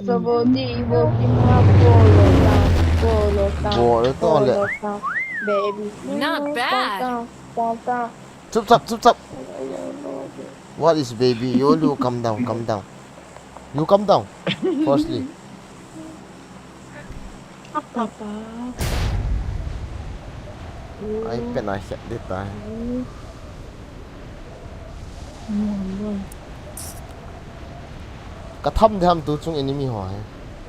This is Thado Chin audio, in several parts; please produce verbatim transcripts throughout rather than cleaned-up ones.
Sabodi, Iwo Jima, Polo Town, Polo Town, Polo Town, baby. Not bad. Down, down, down, down. Chup chap, chup chap. What is baby? You, you come down, come down. You come down. Firstly. Papa. Ai pen a hiat de tai. Ka tham de ham tu chung enemy ho he.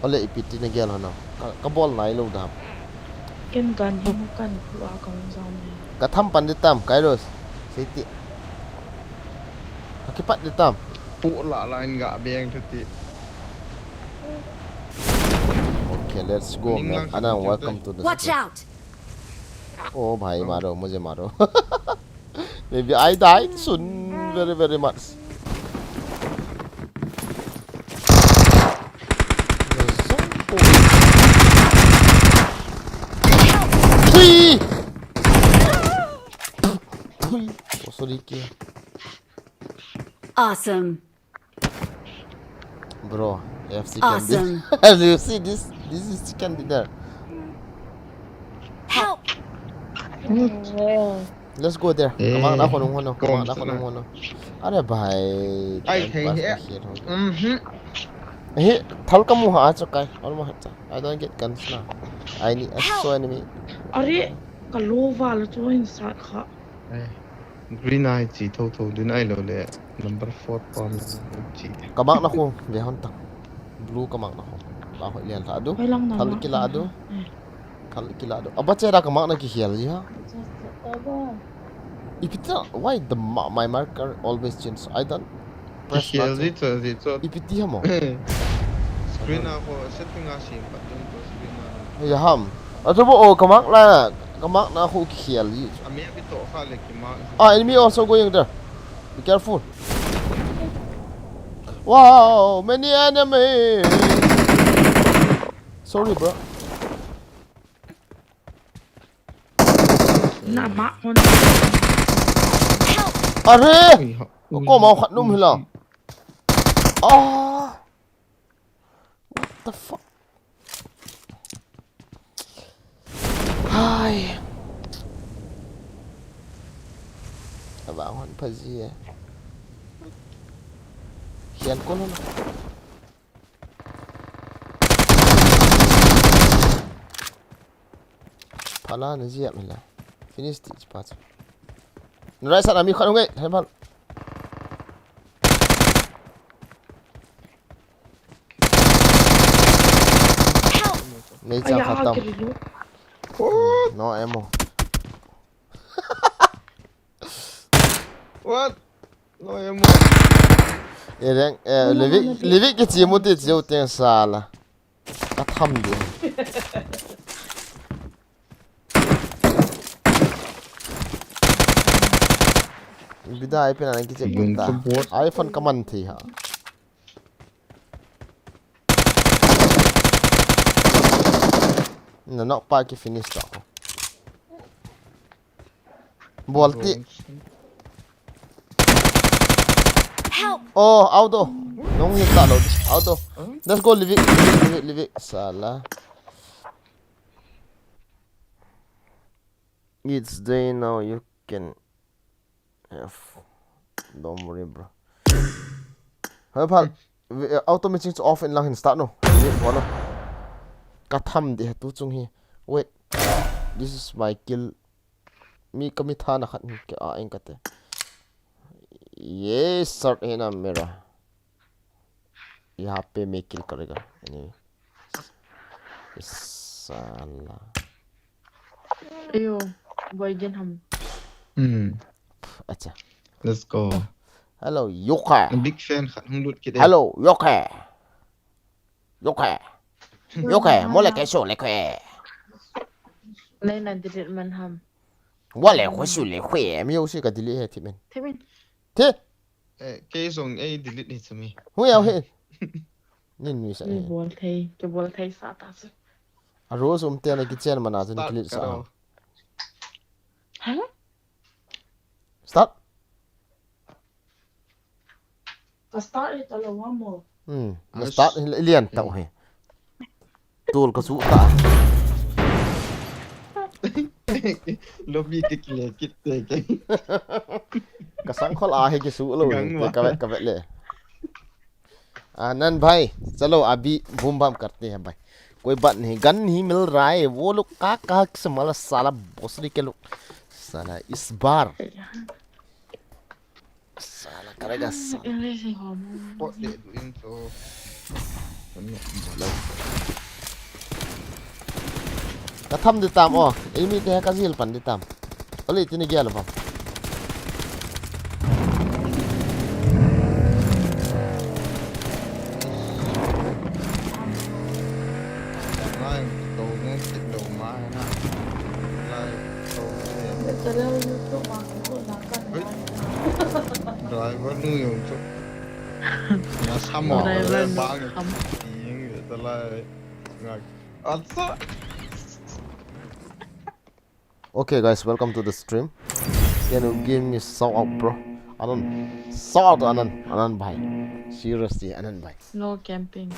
Ole ipi ti na gel ho na. Ka, ka bol nai lo da. Ken gan hi mu kan ku a kan jam he. Ka tham pan de tam, Kairos. Sei ti. Ka kipat de tam. Pu la la in ga beng thu ti. Okay, let's go, man. Anang, welcome to the stream. Watch out! Oh, bhai, maro, mujhe maro. Maybe I died soon, very, very much. Three! Three! Oh, sorry, kya? Awesome. Bro, I have chicken dinner. Awesome. You see this? This is chicken dinner. Help! Let's go there. Eh, come on, come on, come on, come on. Are bhai. Ai, time pass he. Ahi, thal ka mu ha chu kai. Almost ha. I don't get guns now. I need a so enemy. Are, ka lo val chu in sa kha. Eh. Green eye chi tho tho din ai lo le number four pam chi. Ka mak na khu ve hon ta. Blue ka mak na khu. La hoi lian la du. Thal ki la du. Thal ki la du. Aba che da ka mak na ki hial ji ha. Ipi ta, why the ma-, my marker always change? I don't press. Ki hial ji cho ji cho. Ipi ti ha mo. Screen a ko setting a sim pat dun ko screen a. Ya ham. Ato bo, oh, ka mak na, ka mak na khu ki hial ji. A mi a bi to kha le ki mak. Ah, enemy also going there. Be careful. Wow, many enemies. Sorry, bro. Na ma hon. Are! Ui, ha, ui, ko mau khat num hi la. Ah! What the fuck? Hai. Aba hon phaji e. Hian ko lo. Phala na jia mila. Finish ti pa chu. Right side a mi khat hung e. Hai pal. Help! Mei cha khatam. No ammo. What? No ammo. E reng, eh, Livik, Livik ke chimu te chiu teng sala. Ka tham de. Bida ai pena ki check ta. Ai phone ka man thei ha. Na nok pa ki finish to. Bol ti. Help! Oh, auto. Nong hit ta lo. Auto. Let's go, Livik, Livik, Livik, Livik. Sala. It's day now. You can have. Don't worry, bro. Hai pal. Auto matching chu off in lang hin start no. Wait, wala. Ka tham de tu chung hi. Wait. This is my kill. Mi ka mi thana khat hi ke a eng ka te. Yes, sir, ena mera. Yahan pe main kill karega. Anyway. Sala. Ayo, boy din ham. Hmm. Acha. Let's go. Hello, Yoka. Big fan khat hung lut kit e. Hello, Yoka. Yoka. Yoka, mo le ke so le ke. Nei na delete man ham. Wa le ko su le ke, mi yo si ka delete he thimen. Thimen. Thi. Eh, kei jong ei delete ni chumi. Hui au he. Nin mi sa. Ni he. Bol thei, ke bol thei sa ta se. A ro sum te na ki chen mana chen delete sa. Ha? Start. Ka start it alo wa mo. Hmm, na start hi lian tau hi. Tul ka su ta. Lobby ke kile kit te ke. Ka sang khol a hi ki su lo. Gang te wa. Ka vet, ka vet le. आनंद भाई, चलो अभी boom bam करते हैं भाई। कोई बात नहीं, गन नहीं मिल रहा है, वो लोग कहाँ कहाँ से मारा साला भोसड़ी के लोग। साला इस बार साला करेगा साला। English hi hom. Pot de du in so. Ka tham di tam o. Ei mi te ka jil pan di tam. Oli tini gel bam. Lai to ne kit lo ma na. Lai to ne. Driver nu yung chu. Na samo. Driver nu bang. Yung talai. Ngak. Atsa. Okay, guys, welcome to the stream. Can you give me shout out, bro? Anand. Shout out to Anand. Anand bhai. Seriously, Anand bhai. Snow camping.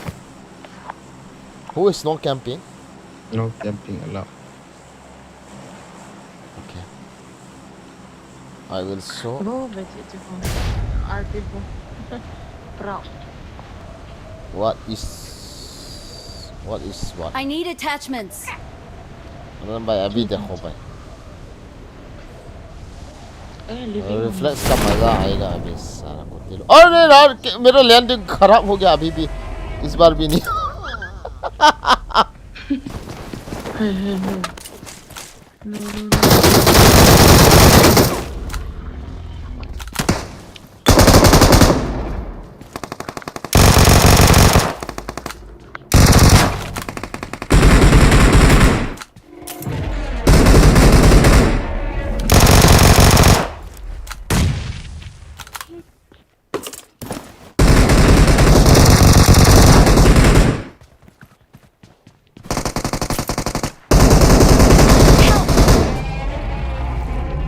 Who is snow camping? Snow camping allowed. Okay. I will show. Bro, vegetable. Artibo. Proud. What is, what is what? I need attachments. Anand bhai, abhi dekho bhai. Eh, living room. Reflex ka maza aayega abhi, sala kutti lo. Arre yaar, ke-, mera landing kharab ho gaya abhi bhi. Is baar bhi nahi. Hey, hey, hey. No, no, no.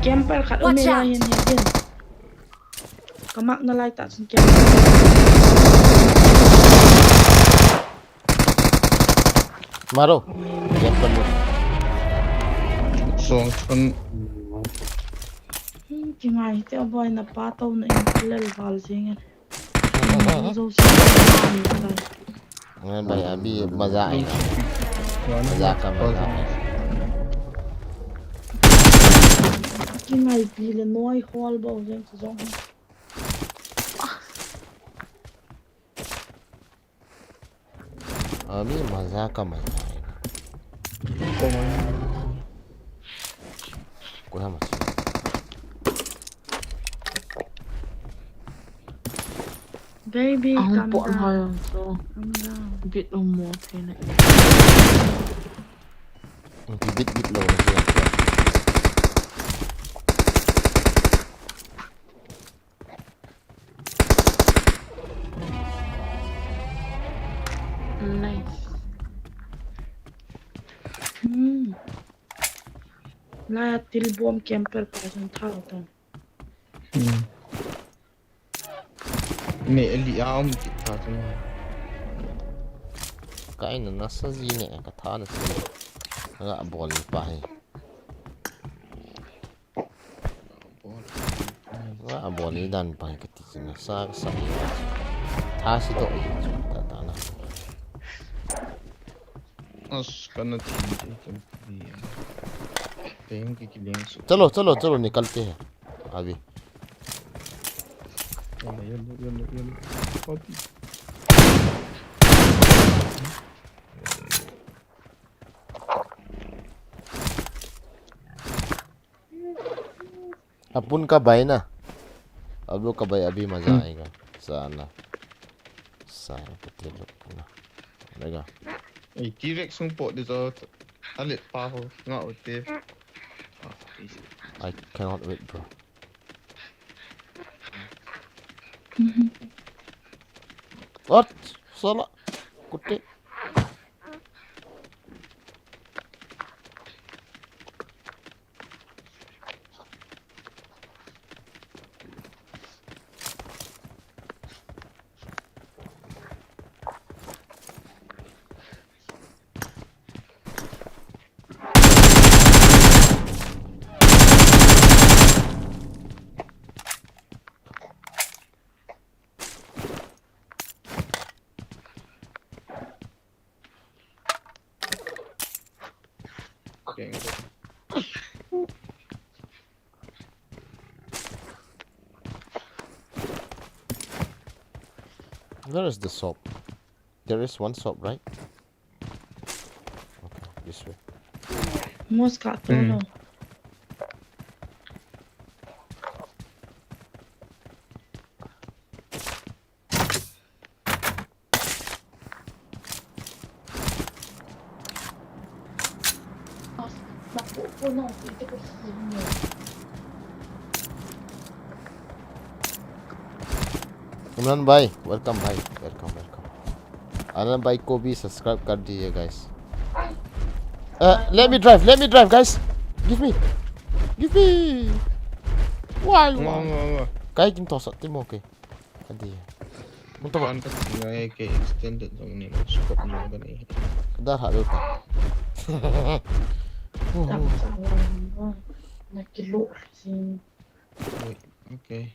Camper khat um e. Watch out! Lai hin, hin, hin. Ka mark nalai tah chun camper. Maro. Camper mo. Song chun. Hmm, kingai te o boy, na pa to na in lel val jing e. Anand bhai, abhi maza aayega. Maza ka maza. Kingai pi le noi hol bo jeng chu jong. Abhi maza ka maza aayega. Koi ham acha. Baby, ahung pot hoi jong chu. Calm down. Bit um mo thei na. Bit bit lo na. Nice. Hmm. Lai a thil bom camper pa jong thao tan. Hmm. Me eli a um ti tha tu. Ka ina nasa ji ne ka tha na si. Nga bol pa hi. Nga bol ni dan pa hi ka ti si na sa, sa. Tha si to i chu ta ta na. As kana thi ti. Teng ki ki leng su. Chalo, chalo, chalo, nikalte hain. Abhi. Yalla, yalla, yalla, yalla. Pati. Apun ka bai na. Ab log ka bai, abhi maza aayega. Sala. Sala, pati log na. Lega. Ei, T-Rex hung pot di to. Alet pa ho. Nga o te. I cannot wait, bro. What? Sala. Kutte. Where is the shop? There is one shop, right? Okay, this way. Mos ka to Hmm. lo. Imran भाई, welcome भाई, welcome, welcome। आनंद भाई को भी subscribe कर दीजिए, guys। Uh, let me drive, let me drive, guys। Give me, give me। Why, Ngo, why? Ngo, ngo. Kai kin tosa timo ke। Adi. Mun to ba? Kan ka tinga e ke extended zong ni lo, scope ni lo ka nei. Ka dar ha lo ta. Tam sa lang ba? Na kilo si. Oi, okay.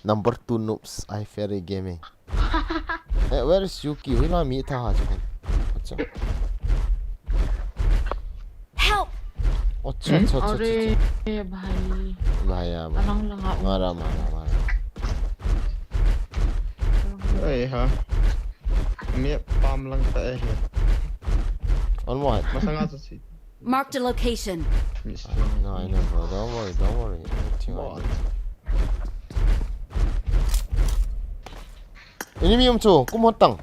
Number two noobs, I Fairy Gaming. Eh, where is Yuki? Hui la mi tha ha chun. Acha। Help! Acha, acha, acha, acha। अरे भाई। भाई, आ, भाई। अलंग लगा। मारा, मारा, मारा। Ei ha. Mi pam lang ta e he. On mo hai। Masanga sa si। Marked a location. No, I know, bro. Don't worry, don't worry. Everything I know. Enemy um chu, kum hot tang.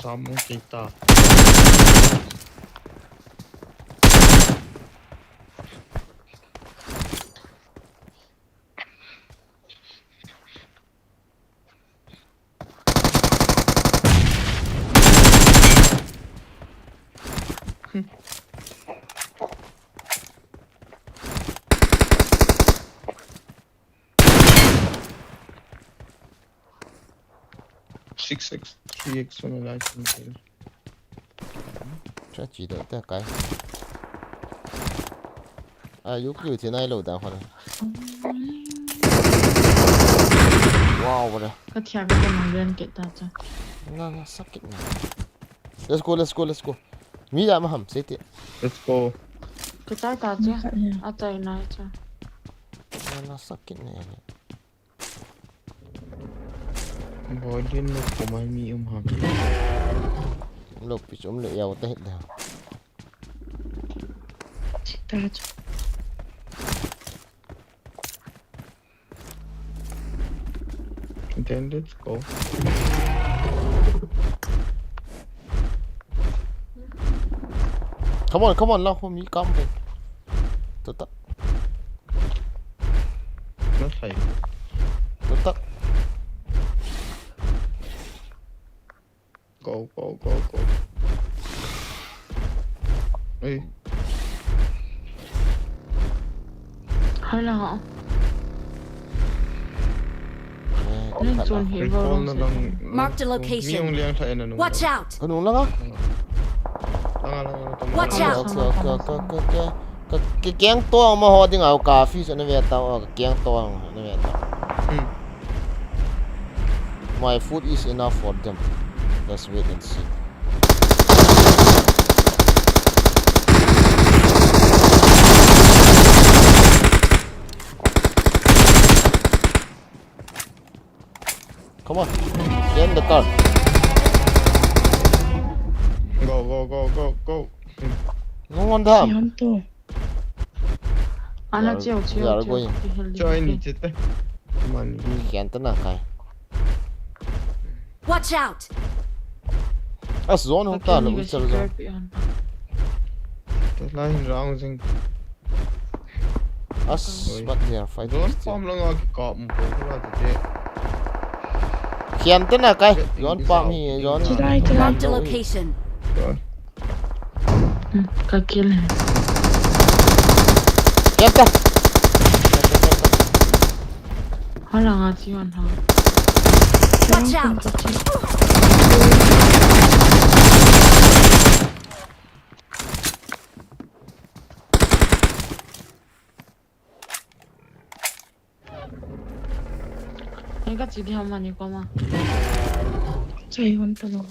Samu kita. Six X, three X on the light. Cha chi da ta kai. A, yu kyu thi nai lo da hon. Wow, bro. Ka thia ka ta mang len ke ta cha. Na, na, sakit na. Let's go, let's go, let's go. Mi ya ma ham, siti. Let's go. Ka ta ta cha. A tai na cha. Na, na, sakit na ya. Boy, din lo ko mai mi um ham. Lo pi chum le yau te da. Ta chu. Then let's go. Come on, come on, lang ho mi kam pe. Tuta. Not high. Tuta. Go, go, go, go. Hey. Hai la ha. Len chun hi vo. Recall na lang. Marked a location. Mi ong liang tha ena nung. Watch out! Ka nung lang a? Lang a, lang a, lang a. Watch out! Okay, okay, okay, okay, okay. Ka, ka, ka keng to ang ma ho ding au ka fi so na ve ta, ka keng to ang na ve ta. Hmm. My food is enough for them. Let's wait and see. Come on. Get in the car. Go, go, go, go, go. No one down. Yan to. Ana chiao, chiao, chiao. Join ni chete. Mani. Yan to na kai. Watch out! As zone hung ta lo, chal zone. Te lai hin round jing. As, but they are fighting still. Zone pam lang a kikap mo ko la te. Khian te na kai. Zone pam hi, zone. Chilai, chilai. Marked a location. Hmm, ka kill hai. Kep ta. Hala nga chi wan ha. Watch out! Nang ka chi di ham mani ko ma. Chai hon ta lo.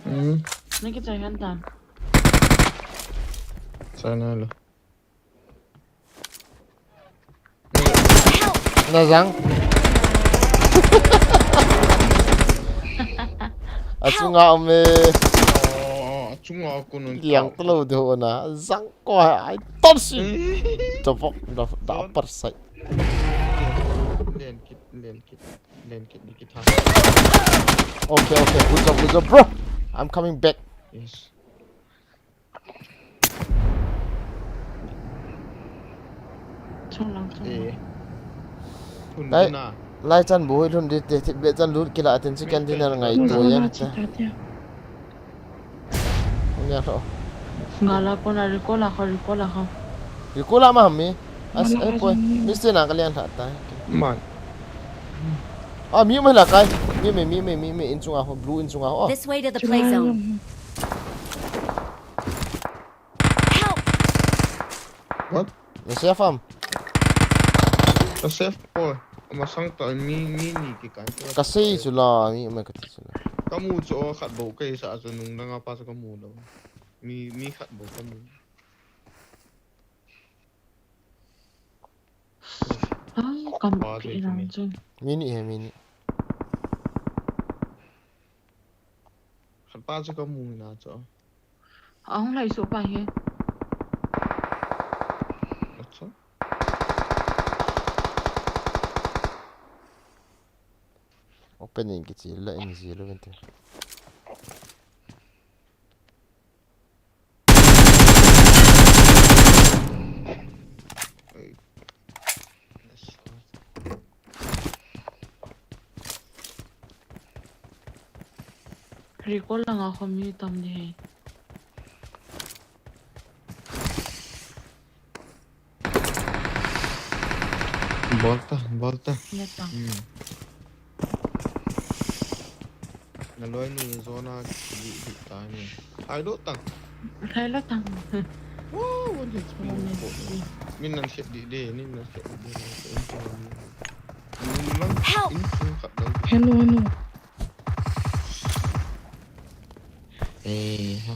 Hmm. Nang ki chai hon ta. Chai na lo. Na jang. Achunga um e. Oh, achunga ko nun. Liang talo de ho na. Jang ko ai. Ton si. Topok da da par sai. Len kit, len kit, len kit, len kit ha. Okay, okay. Good job, good job, bro. I'm coming back. Yes. Chung lang, chung lang. Eh. Lai, lai chan bu hoi lhun di te, thip be chan lut kila ten chicken dinner ngai to yang te. Nya tho. Ngala kona recall a kho, recall a kho. Recall a ma mi. As, eh, poi. Mister na ka lian tha ta. Man. Ah, mi mai la kai. Mi mai, mi mai, mi mai in chunga ho, blue in chunga ho. This way to the play zone. Help! What? Na safe am? Na safe po. Ama sang ta mi, mi ni ki kan. Ka sei chu la, mi mai ka ti chu la. Ka mu chu khat bo kai sa chu nung na nga pa chu ka mu lo. Mi, mi khat bo ka mu. Ai, kam pa ki chu ilang mi. Chu. Mi ni he, mi ni. Khat pa chu ka mu na chu. Ahung lai su pa hi. Acha. Open in kichi la in ji lo vente. Recall langa kho mi tam di hai. Bol ta, bol ta. Neta. Hmm. Na loi ni zona di, di ta ni. Hai lo tang. Hai lo tang. Wow, one H P. One H P. Min nan set di de, min nan set di de. Help! Hello, hello. Eh, ha.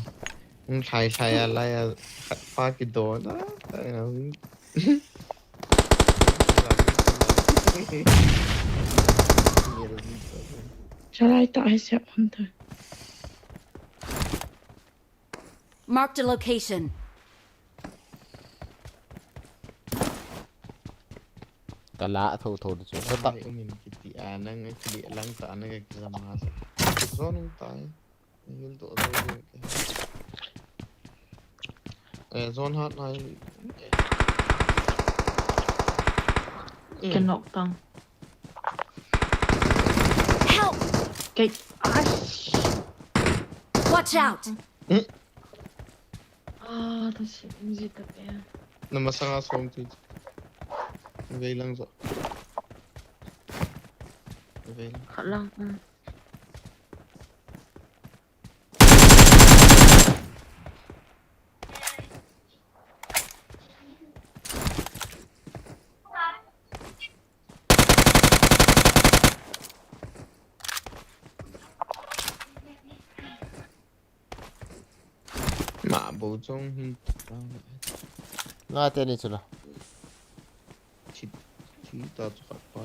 Hung lhai lhai a lai a khat pa kidon a. Chalai ta ai sep hon ta. Marked a location. Ka la tho tho chu. Ka ta. Ai, umin kiti a nang kili lang ta nang ka kizama sa. Zone ta. Hil to to. Eh, zone hat nai. Ka nok tang. Help! Kei, ash. Watch out! Hmm? Ah, ta si, ji ta pe. Na masanga som ti. Vei lang zo. Vei lang. Khat lang, hmm. Ma bo jong hin. Na te ni chula. Thi, thi ta chu khat pa.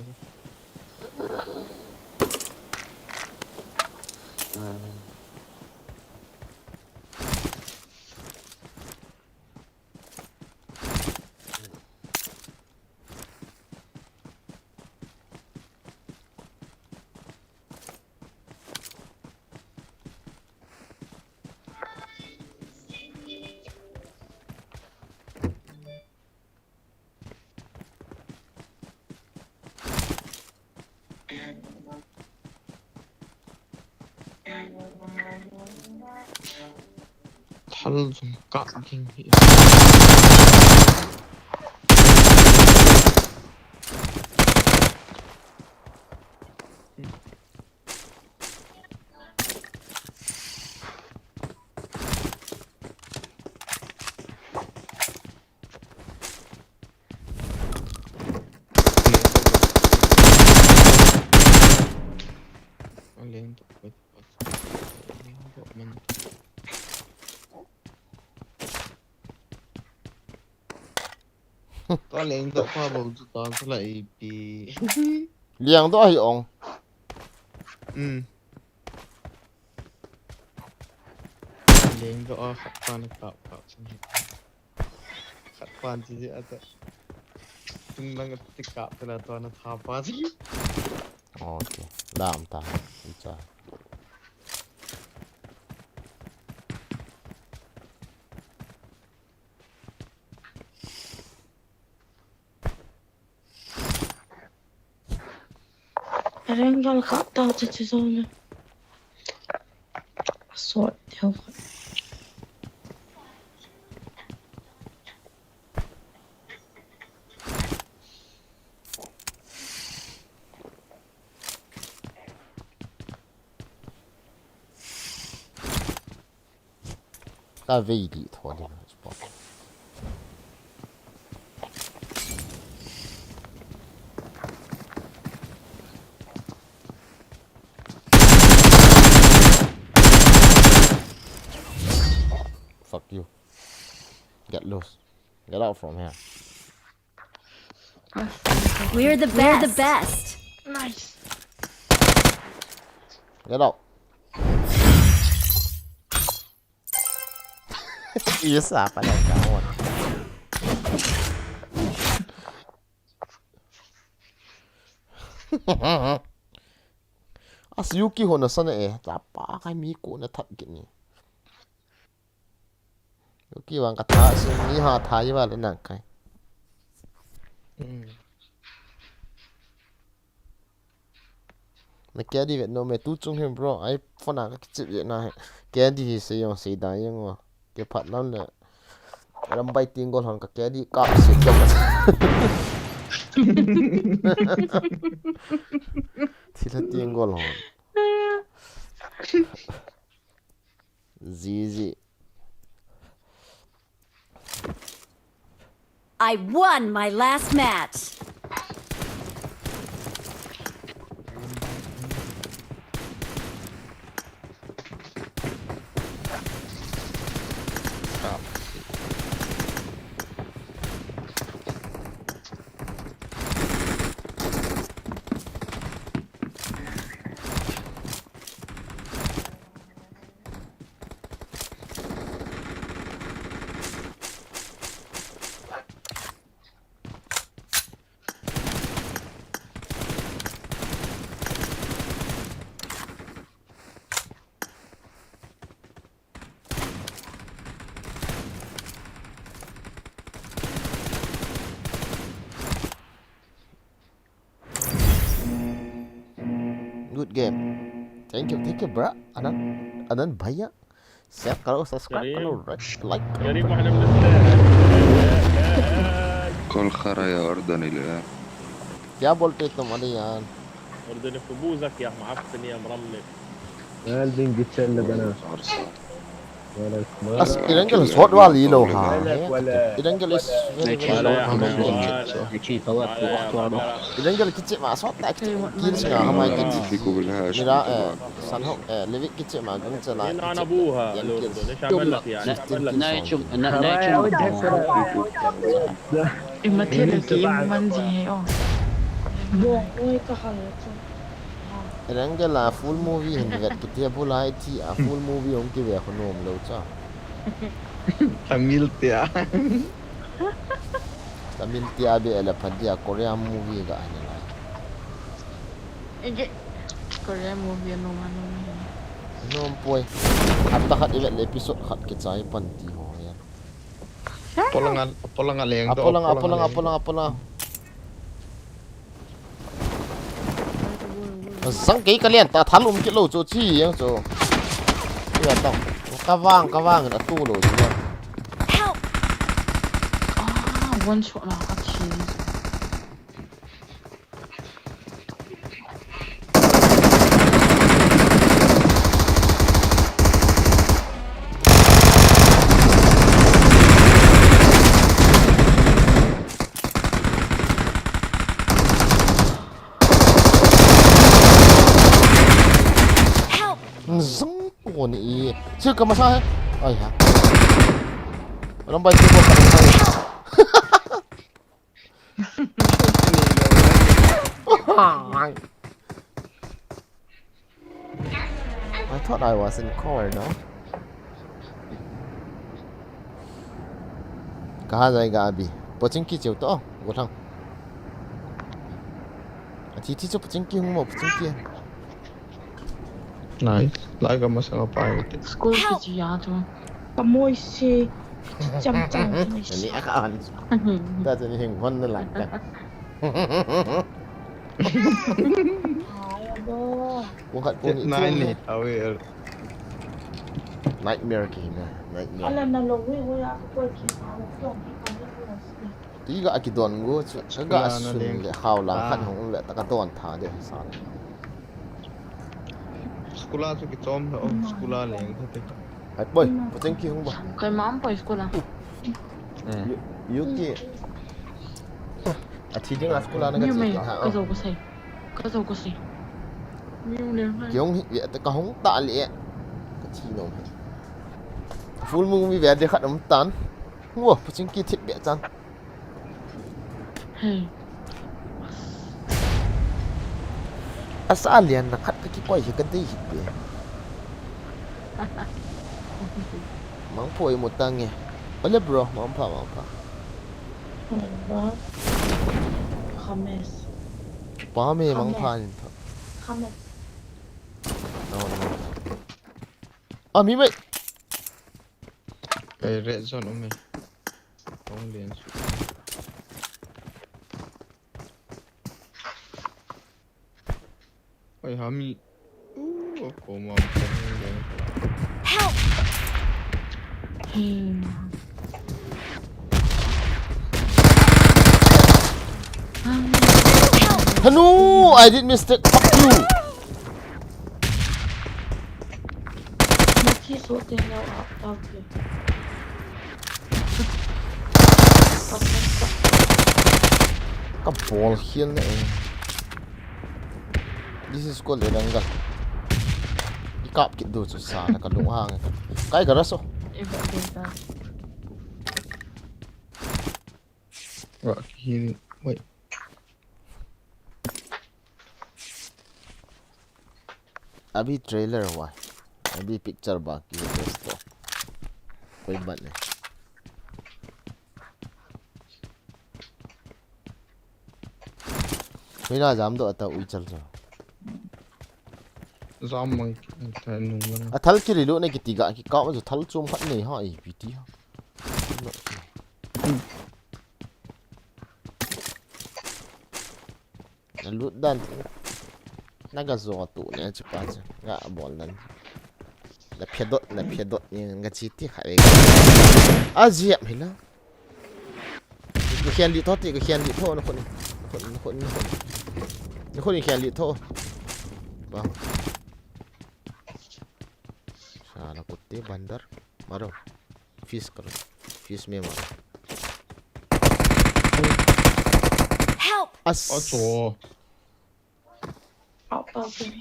Thal jong kap ding hi. Aleng toh, aleng toh man. Tua leng toh pa bou chu ta chu la ipi. Leng toh ahi ong. Um. Leng toh a khat pa na kap kap chu. Khat pa chi chi a ta. Tung lang a ti kap chu la tua na tha pa chi. Okay. Lam ta. Icha. Ereng gal kha ta chu chu zo le. Sot deu kha. Ka vei di tho di na spot. Fuck you. Get loose. Get out from here. We're the best. We're the best. Nice. Get out. Yes, apa dah kawan? As Yuki ho na sana eh, tapa kai mi ko na that gini. Yuki vang ka tha, si mi ha tha i va le nang kai. Hmm. Na kedi vet no me tu chung him bro, ai phone a ka kichip ye na he. Kedi hi se yong se da yong wa. Ke phat lam le. Ram bai ting gol hon ka kedi kap se ka. Thila ting gol hon. G G. I won my last match. Good game. Thank you, thank you, bro. Anan, Anan bhaiya. Share karo, subscribe karo, like karo. كل خرا يا أردني الآن. क्या बोलते तुम अली यार? أردني في بوزك يا معفن يا مرمل. قلبي انقتل لك أنا. As, idan gel sot wali lo ha. Idan gel is very, very low ha. Idan gel kichi ma sot na kichi. Kill singa ha mai kichi. Mira, eh, san ho, eh, levi kichi ma gun chala. Yan kill. Fifteen kills. Imathe game man ji he o. Ereng gel a full movie hin vet kiti a bulai ti a full movie hung kive khu nom lou cha. Tamil tia. Tamil tia be ele phadia Korea movie ga ani lai. Ege Korea movie nom a nom he. Nom poi. Hapta khat ivet le episode khat kichai pan ti ho ya. Apolanga, apolanga leng to, apolanga, apolanga, apolanga, apolanga. Zang kei ka lian ta thal um kit lou chu chi yang chu. Tia tang. Kavang, kavang, atu lou ding. Help! Ah, one shot lah, athi. Zang ko ni i. Chu ka masa he. Ai ha. Lam bai chu ko ka. I thought I was in corner. Kaha jai ga abi. Pochinki cheu to. Go thang. Athi thi chu Pochinki hung mo Pochinki. Nice. Lai ka masang a pai. School ki chi ya chu. Ka moi se. Cham cham. Ni a ka an. Ta chu ni hing hon na lai ta. Kung khat kung ni. Nine ni. Away. Nightmare ki na. Nightmare. Ala na lo we we a ko ki ha ko ki ka ni ko si. Ti ga ki don go chu. Ka ga sun le hau lang khat hung le ta ka don tha de sa le. School a chu kichom tha o, school a leng tha te. Hai poi, Pochinki hung ba. Kai mam poi school a. Yu ki. Athi ding a school a na ka chi ha. Ka zo ko sei. Ka zo ko sei. Miu le. Ki hung hi ka hung ta le. Ka thi no. Full moon mi ve de khat um tan. Wo, Pochinki thip be chan. Asa lian na khat ka kikoi hi ka dei hi pe. Mang poi mo tang e. Ole bro, mang pha, mang pha. Khames. Pa me mang pha nin pha. Khames. No, no. Ah, mi mai. Kei red zone um e. Tong lian su. Oi, hami. Uh, koma. Help! Hmm. Hanu, I did mistake. Fuck you. Mati so te na a ta ke. Ka bol hial na e. This is called Erangel. I kap kit do chu sa na ka lung hang. Kai ka raso. Evo de ta. Wa, he, wait. Abhi trailer hua hai, abhi picture baki hai dosto. Koi baat nahi. Koi na jam do ata ui chal jo. Jam mang thai nung na. Athal ki reload ne kiti ga ki ka ma jo thal chom khat nei ha A P T ha. Na lut dan. Na ga zo tu ne chu pa chu. Ga bol dan. Na phedot, na phedot ni ga chi ti kha e. A ziap hi la. Ka khian li tho ti, ka khian li tho na khun. Na khun, na khun, na khun. Na khun khian li tho. Ba. Sa na kutte bandar. Maro. Fish karo. Fish me maro. Help! As. Acho. Out of it.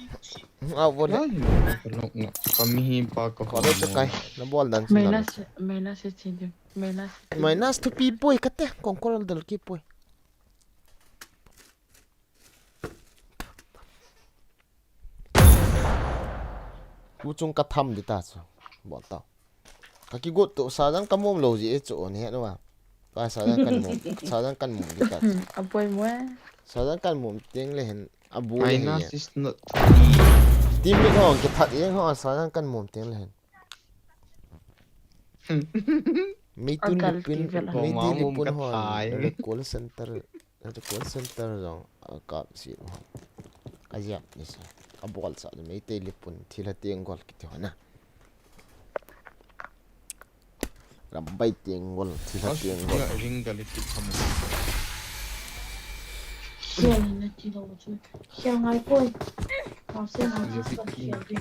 Au bol. Ai, ka lok na. Kami hi pa ka. Ko da chakai. Na bol dan sin. Minus, minus si chi di. Minus. Minus thupi poi kate. Kong ko dal ki poi. Ku chung ka tham di ta chu. Bol tau. Ka kigot to sa jang ka mom lo ji e chu ni he no ma. Ka sa jang kan mom, sa jang kan mom di ta chu. A poi mo e. Sa jang kan mom teng le hin a bu le hin. Minus is not. Team mi ho ki that e ho sa jang kan mom teng le hin. Mei tu lipun, mei tu lipun ho. Call center. Ate call center jong a kap si. A jap ni sa. A bol sa ni Meitei lipun thil ha teng gol kiti ho na. Ram bai tieng gol, thi sa tieng gol. Ring gal ti kham. Sial na ti lo chu. Sial ngai poi. Ka se na chu ka sial di.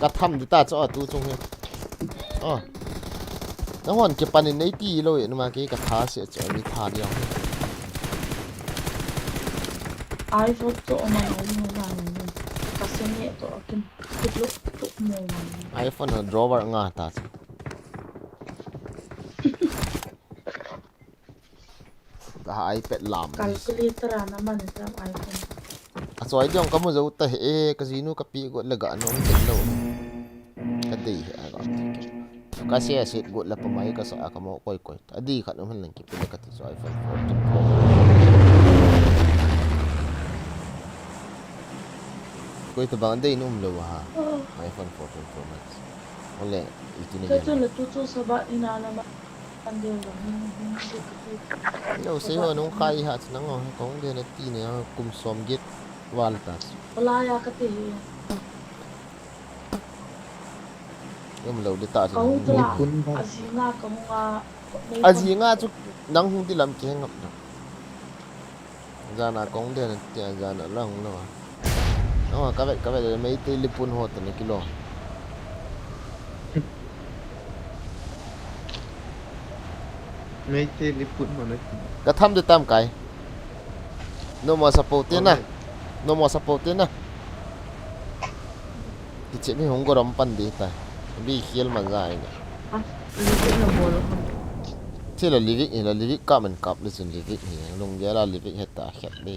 Ka tham di ta chu a tu chung hi. Oh. Nang hon kipan in nei ti lo e, numa ke ka tha se chu mi tha di ang. Ai fo to ma na ni na ni. Ka se ne to akin. Kit lo to mo ma ni. iPhone na drawer nga ta chu. Ka iPad lam. Calculator a na man ta iPhone. A choi diong ka mu zo ta he, ka jinu ka pi go le ga nom te lo. Ka dei he a ga. Ka se a se go la pa mai ka sa ka mo koi koi. A di khat um han lang ki pi le ka ti choi iPhone fourteen Pro. Koi ta bang dei num lo ha. iPhone fourteen Pro Max. Ole, itu ne. Ka chu la tu chu sa ba ina na ma. Kan de lo ni ni ni ka tu. Lo se ho nung khai ha chu nang ho kong de na ti ne kum som get wal ta. Wala ya ka ti hi. Yom lo de ta chu. Kong Nung tla. kun. Azinga kong a. Azinga chu nang hung di lam ki hang ngam na. Jana kong de na ti jana lang lo. Nang ka vet ka vet Meitei lipun ho ta ne kilo. Meitei lipun ho na ki. Ka tham de tam kai. No mo support te na. No mo support te na. Ti che mi hung go ram pan de ta. Bi khial man ja ai na. Livik na bol ham. Che la livik hi la livik ka man kap le chun livik hi. Lung ge la livik he ta khet le.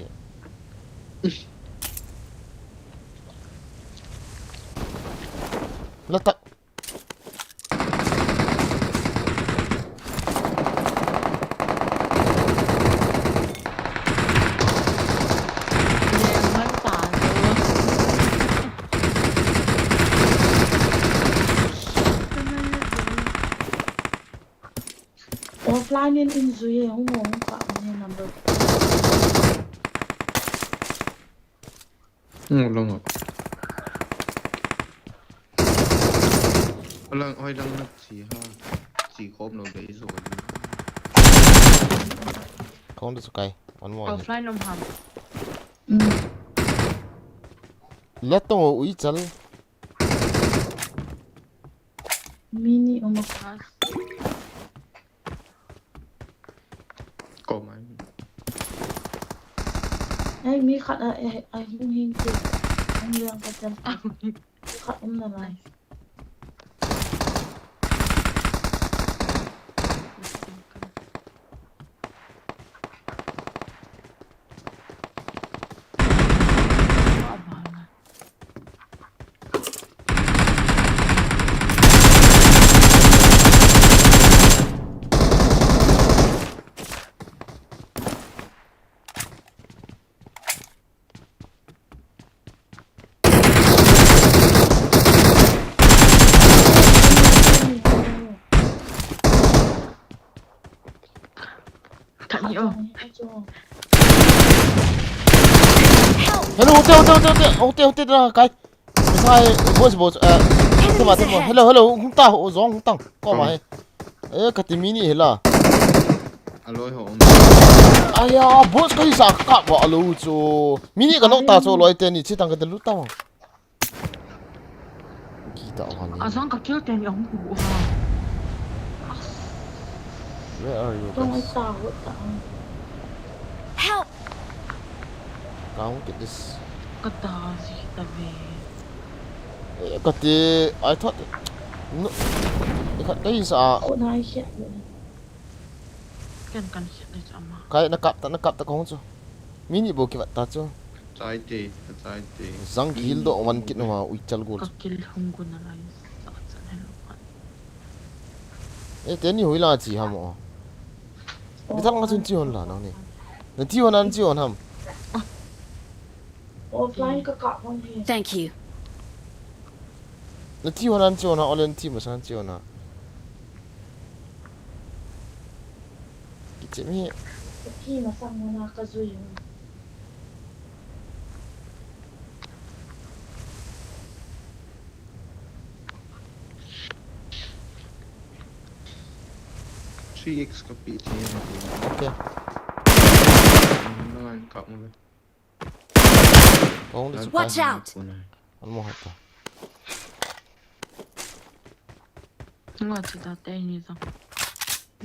La tak. Offline in in zui e hung hung ka ne number. Hung lang. Lang hoi lang na chi ha. Chi khop lo dei zo. Kong de sukai. One more. Offline um ham. Mm. La tong o ui chal. Mini uma. Ko mai. Ai mi khat a ai ai hung hing ki. Hung yang ka chan. Khat um na lai. Thak ni o. Hello, hote, hote, hote, hote, hote, hote, da, kai. Sai, boss, boss, eh, tema, tema. Hello, hello, hung ta, ho, zong, hung tang. Ko ma he. Eh, ka ti mini hela. Aloi ho. Aya, boss, kai sa ka ba lo chu. Mini ka no ta chu loi te ni, chi tang ka de lu ta. Kita wani. Azang ka kill ten yang hu ha. Where are you Tong ai guys? ta ho ta. Help! Can't get this. Kata si ta ve. Eh, kati, I thought, no. Ikat kai sa. Ko na ai siat. Kan kan siat le chama. Kai na kap ta, na kap ta kong chu. Mini bo ki vat ta chu. Chai te, chai te. Zang ki hil do wan kit no ma ui chal gol. Ka kill hung gun na lai. Sa sa hello. Eh, teni hui la chi ham o. Bital nga chun chi hon la nang ni. Na chi hon an chi hon ham. Offline ka ka hon hi. Thank you. Na chi hon an chi hon ha, olen chi ma san chi hon ha. Ki che mi. Ka ki ma sang na ka zui. Three X ka pi thei na ti. Okay. Nang an kap mo le. Kong di. Watch out! An mo hata. Nga chi ta te ni ta.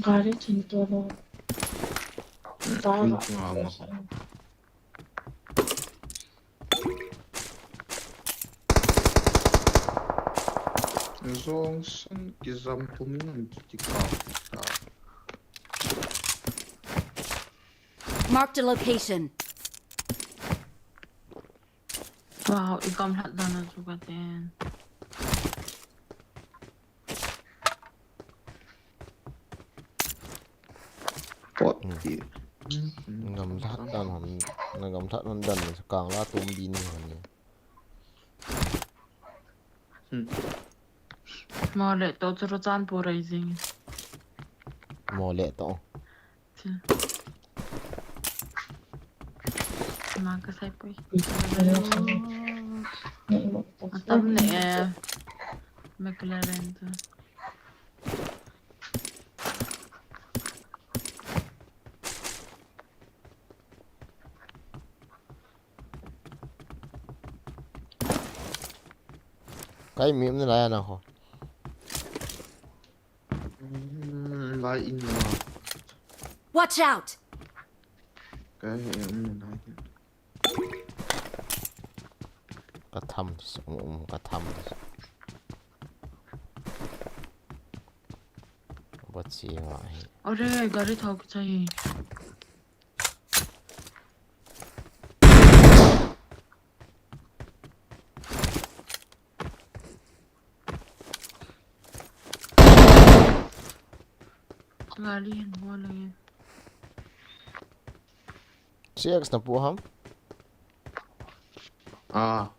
Gari chin to lo. Nga nga. Zong san ki zam pu min an ki ka. Marked a location. Wow, i kam hlat dan a chu ka ten. Pot. Hmm. Ngam hlat dan hon, ngam hlat hon dan chu kang la tum bi ni hon ni. Hmm. Mo le to chu ro chan pu rai jing. Mo le to. Mang ka sai pui. Atam le, eh, McLaren tu. Kai mi um na lai na ho. Hmm, lai in na. Watch out! Kai mi um na lai. Ka tham, um, um, ka tham. Ba chi ma hi. Are, gari thok chai. Gari hin bol lagi. Six X na pu ham? Ah.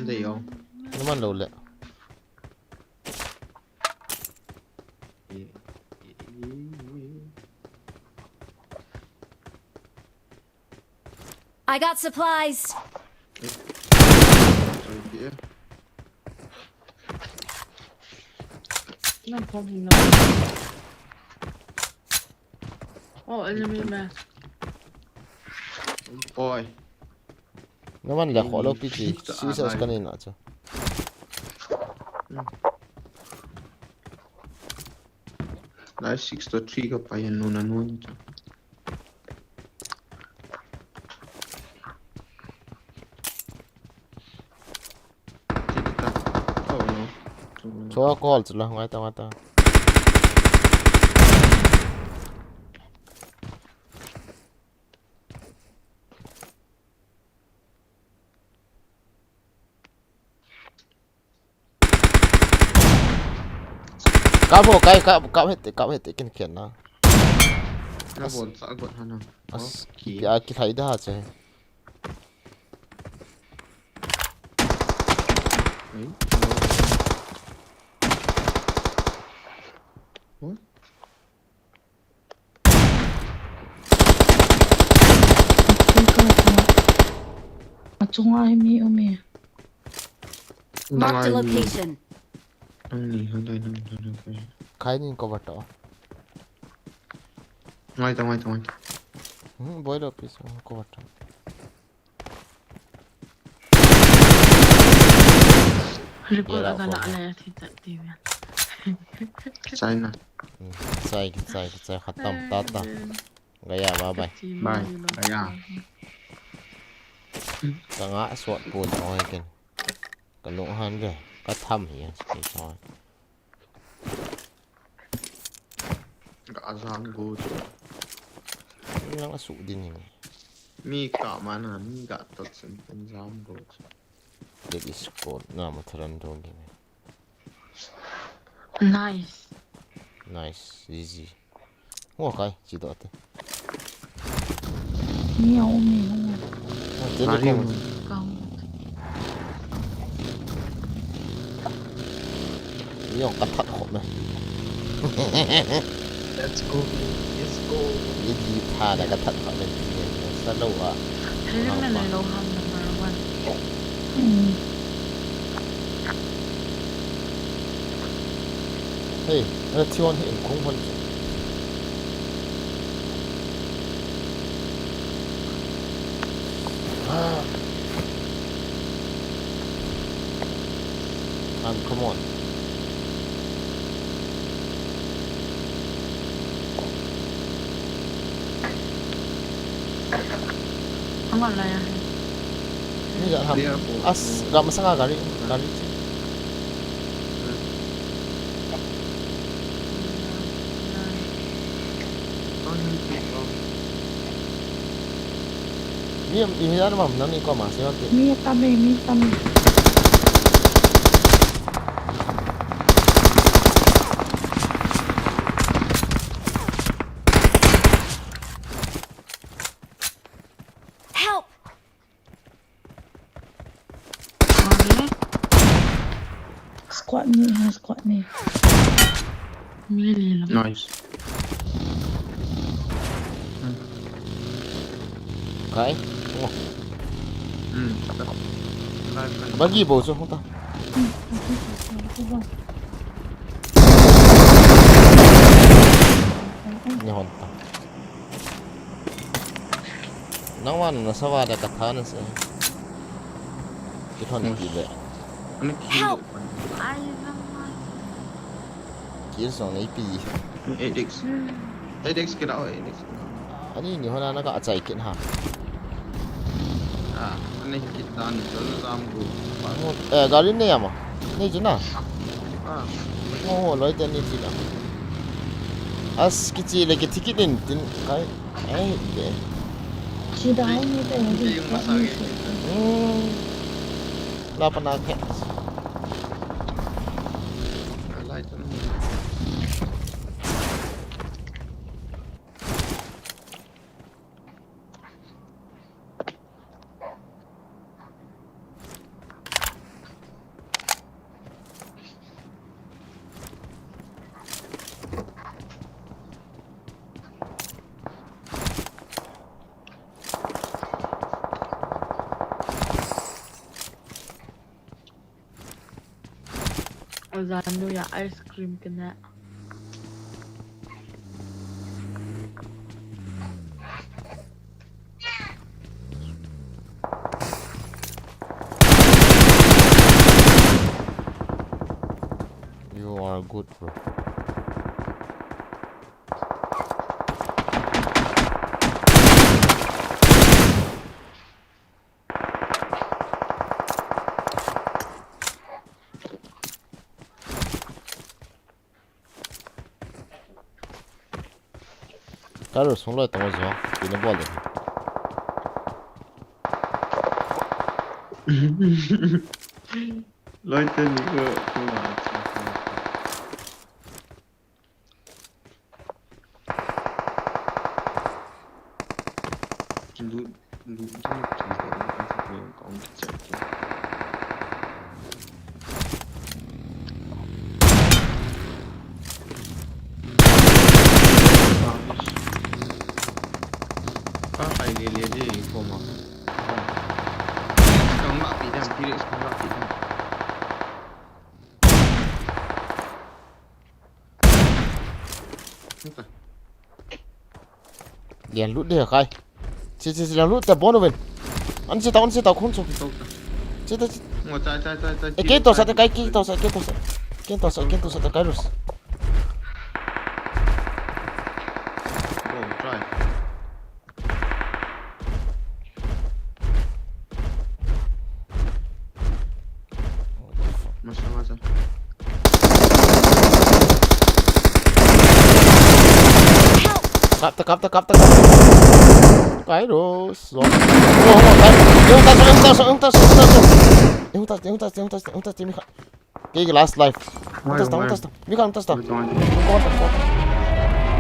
Dei o. Na man lou le. I got supplies. Oh, enemy man. Boy. Na man le kho lou pi chi, six X ka nei na chu. Hmm. Lai six to three ka pai nu na nu ni chu. Cho call chu la, ngai ta, ngai ta. Kap vo, kai, kap, kap hite, kap hite, kin ken na. Na bon sa got hana. As, okay. Ki, a, ki thai da che. Ei, no. Huh? Achunga hi mi um e. Marked a location. Ang ni, hang dai, hang dai, hang dai. Khai ni cover to. Ngai ta, ngai ta, ngai ta. Hmm, boy lo, please, cover to. Record aga la le thi ta ti ve. China. Hmm, chai, chai, chai, khatam, ta, ta. Gaya, bye, bye. Bye, gaya. Ka nga suat pu ta oi ken. Ka lung han ve, ka tham hi, ki choi. Ka jam go chu. Nang a su din hi. Mi ka mana, mi ka tot sen pen jam go chu. That is called na ma tharan dong gi. Nice. Nice, easy. Ngo kai, chi do te. Ni au mi ngo. Te ni ko. Kang. Yo, ka that khop me. Let's go, let's go. Ye di tha da ka that khop me. Sa lo a. Heavy man lo ham number one. Hmm. Hey, ana thi on hi in kong hon. Ngon la ya. Ni ja ham. Clear po. As, ga masanga gari, gari chi. Hmm. Don't hit me, bro. Mi, mi hian mam nang ni ko ma se te. Mi tam e, mi tam e. Help! Squad ni, ha, squad ni. Ni li lo. Nice. Kai. Oh. Hmm. Bagi bou chu hung ta. Ni hon ta. Nang wan na sa wa da ka tha na se. Ki thon ti le. Ani ki. Help! Ai, vang mai. Ki song nei pi. Adex. Hmm. Adex kira o, Adex. Ani ni hona na ka achai kin ha. Ah, ani kit dan ni chon jam gu. Eh, gari nei ama. Nei chu na. Ah. Oh, loi te ni ti na. As ki chi le ki ticket in tin kai. Ai, de. Chi dai ni te ni. Hmm. La pa na ke. Alai to. Ozan nu ya ice cream kena. You are good, bro. Carlos, hung loi tong jo, ina bol de. Loi te ni ko, ko ma. Loot, loot, loot, loot, loot, loot, loot, loot. Ka khai le le de ko ma. Kang la pi dan, T-Rex kang la pi dan. Lian lut de kai. Chi, chi, chi, lian lut te bon ven. An chi ta, an chi ta khun chu. Chi ta, chi. Ngo chai, chai, chai, chai. E, ke to sa te kai, ke to sa, ke to sa. Ke to sa, ke to sa te kai rus. Go, try. Masa, masa. Kap ta, kap ta, kap ta, kap ta. Kai rus. Oh, oh, kai. Yung tas, yung tas, yung tas, yung tas, yung tas. Yung tas, yung tas, yung tas, yung tas, yung tas. Kei last life. Why, why? Hung tas ta, hung tas ta. Mi khan hung tas ta. Why, why? Hung tas ta.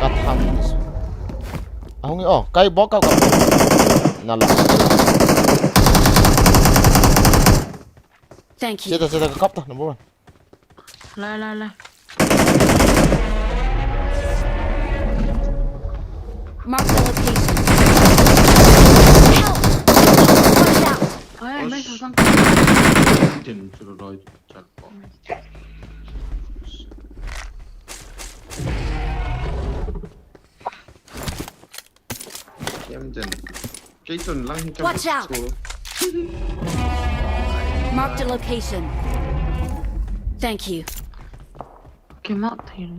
Ka tham. Ahung e, oh, kai bok ka, ka. Na la. Thank you. Cheta, cheta, ka kap ta, number one. La, la, la. Mark the location. Help! Watch out! Ai, mai sa sang. Tin chu loi. Watch out! Mark the location. Thank you. Kei ma thei.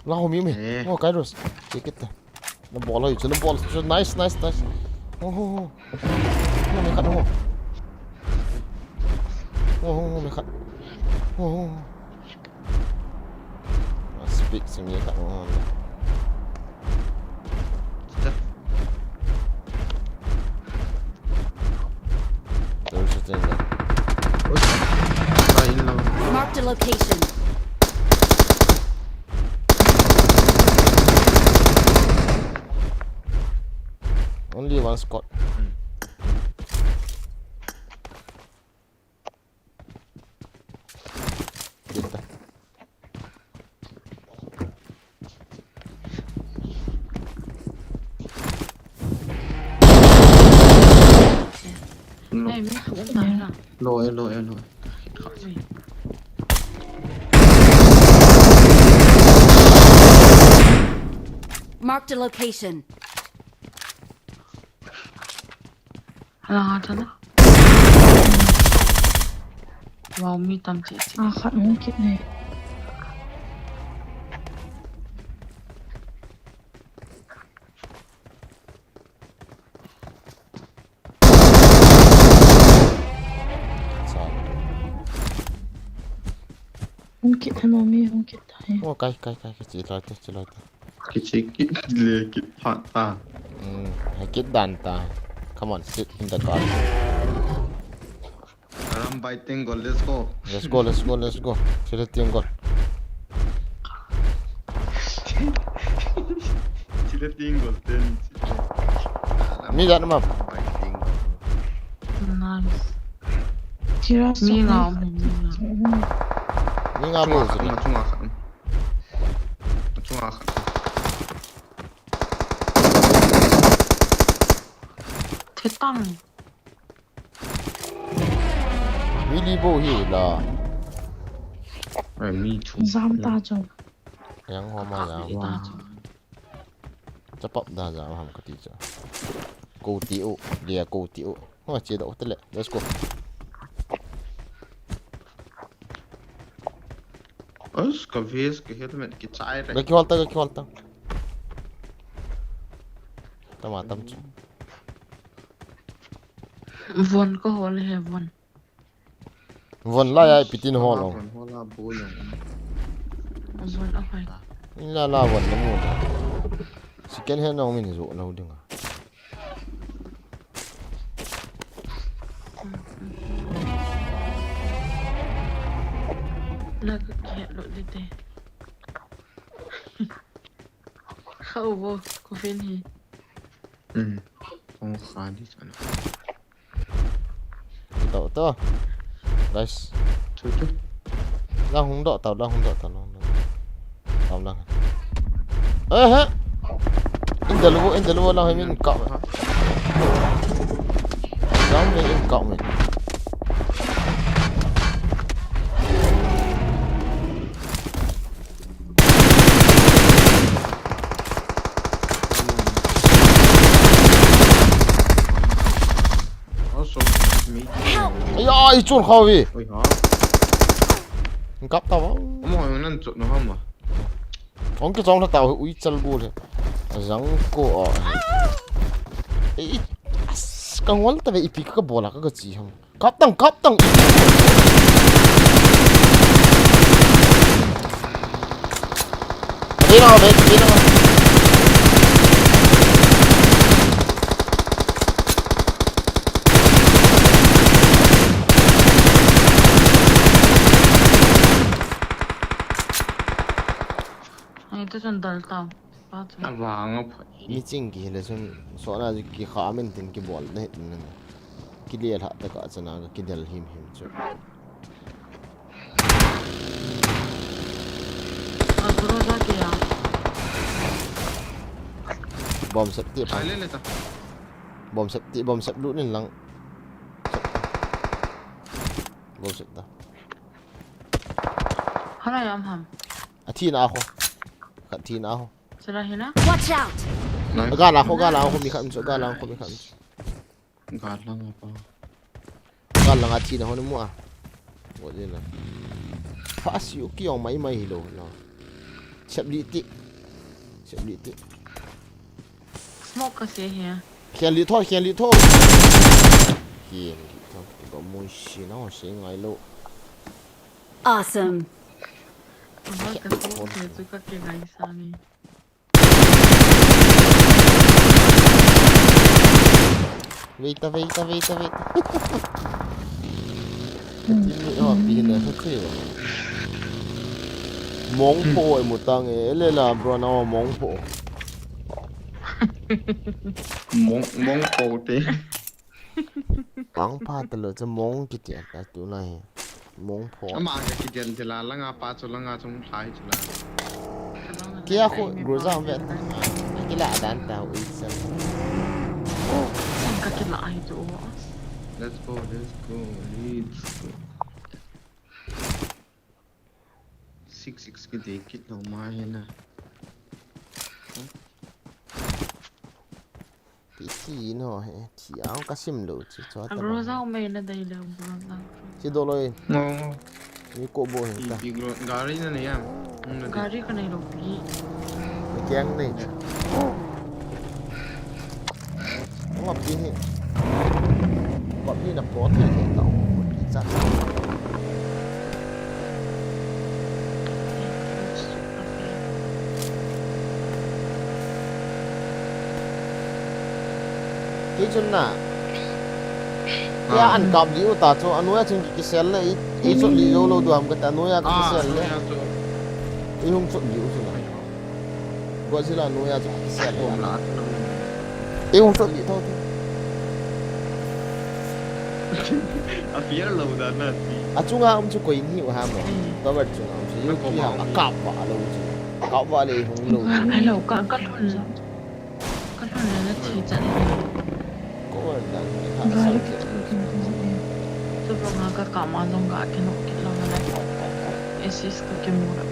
Lau mi mi. Eh. Oh, Kairos. Check it. Na bol hoi chu, na bol chu. Nice, nice, nice. Oh, oh, oh. Oh, me khat, oh. Oh, oh, oh, me khat. Oh, oh, oh. Ah, speak sing ye khat, oh. Kita. There is a thing there. Oi. Ah, in lang. Marked a location. Only one squad. Hmm. Kita. No. Hey, mi khat um tai na. Lo e, lo e, lo e. Ui. Marked a location. Hala ha chana. Wow, mi tam che che. Ah, khat hung kit ne. Hung kit hai mo, mi hung kit hai. Oh, kai, kai, kai, kai, che loi te, che loi te. Kiche kit le kit phat ta. Hmm, hai kit dan ta. Come on, sit in the car. Aram bai teng gol, let's go. Let's go, let's go, let's go. Chile teng gol. Chile teng gol ten. Mi dan ma. Aram bai teng gol. Nice. Tira. Mi nga, mi nga. Mi nga mo. Chunga khat, chunga khat. Chunga khat. Thetang. Mi li bo hi la. Ai, mi chu. Jam ta chu. Yang ho ma ya. Jam ta chu. Chapap da jam ham kati chu. Ko ti u, dia ko ti u. Ho che da u te le. Let's go. Us, ka vest, ka helmet, kichai re. Ga kihol ta, ga kihol ta. Tama tam chu. Von ka hol he, von. Von la ya, ipi tin hol ong. Von hol la, bo jong. Von a phai. In la la von na mu da. Second hand ong min jo lo ding a. La ka kihet lut ding te. Kha u vo, coffin hi. Hmm. Kong kha di sana. To, to. Guys. Chu, chu. Lang hung doh tau, lang hung doh tau, lang hung doh. Tau lang. Eh, eh. In the low, in the low, lang min kau. Lang min in kau min. Also, me. Help! Aya, i chun khawi. Oi, ha. Kap ta ba. Amo, nan chut no hama. Ong ke chong ta ui chal bu le. Ajang ko a. Ei, as, ka ngol ta ve ipi ka bola ka ka chi ham. Kap tang, kap tang. Dei na, dei, dei na. Ai, tu chun dal tau. Pa chu. Avang a phai. Mi ching kihile chun, sona chu kikha min tin kibol na hit na. Kilel ha taka chana ka kidel him him chu. A guru ja ke ya. Bom sep ti pa. Ai le le ta. Bom sep ti, bom sep lut nin lang. Bom sep ta. Hala yam ham. A thi na ho. Khat thi na ho. Sala hina. Watch out! Nice. Ga la ho, ga la ho, mi khat chu, ga la ho, mi khat chu. Ga la ho pa. Ga la nga thi na ho ni mu a. Wo le la. Fa si u ki ong mai mai hi lo la. Sep li ti. Sep li ti. Smoke ka se hi. Khian li tho, khian li tho. Khian li tho. Ba mui si na se ngai lo. Awesome. Ba ka smoke se chu ka ke ngai sa ni. Wait, wait, wait, wait. Teammate ho pi na sa thei. Mong pho e mu tang e, le la bro na mong pho. Mong, mong pho te. Pang pha ta lo cha mong kiti a ka tu na hi. Mong pho. Ama ka kiden te la langa pa chu langa chung thai chu la. Kia khu Groza ve. Kila dan ta u itsa. Ka kila ai chu. Let's go, let's go, let's go. Six six kiti kit lo ma hi na. Pi thi no he, thi ang ka sim lo chi cho ta. Groza mai na dai lo Groza. Chi do loi. Ngo, ngo. Ni ko bo he ta. Pi, pi Gro-, gari na nei am. Gari ka nei lo pi. Ni keng nei. Ngo pi he. Ngo pi na po thi he ta. Pi cha. Kei chun na. Kei a an kap diu ta chu, anoiya chun ki, kisel le, i, i chun li zo lo duam ka ta, anoiya ka kisel le. I hung chun diu chu na. Godzilla anoiya chu kisel le. I hung chun li tho tho. A fear lo da na ti. A chunga um chu koi ni u ha mo. Cover chunga um chu. Yu ki ha a kap va lo chu. Kap va le hung lo. Hello, ka, ka thun. Ka thun le na thi chan hi. Ko dan ni ha. Gari sa ki tu ki tu ki. Tu ba nga ka kama jong ka kino kilo na le. Assist ka kimu ra.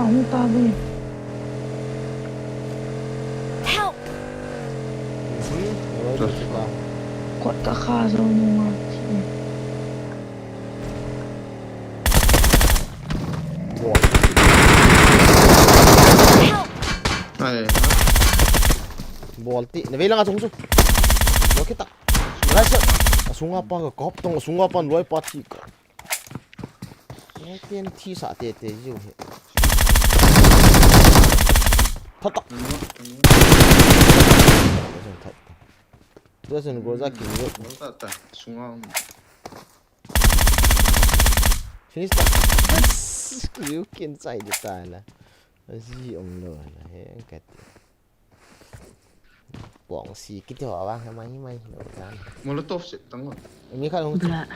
Ahung ta ve. Help! Mhm. Kot ka kha jong ni ma thi. Bol. Ai. Bol ti. Na vei langa chung chu. Bol kita. Nice. Asunga pa ka kop tong, asunga pa loi pa thi ka. Nai ten thi sa te te jiu he. That tak. That tak. That tak. Groza kimu. Groza ta, sunga. Finish ta. Yes! Kiu kin chai di ta la. Aji um lo la he ka ti. Pong si kiti ho wa ha mai mai lo dan. Molotov se tang. Mi kha hung. Bla.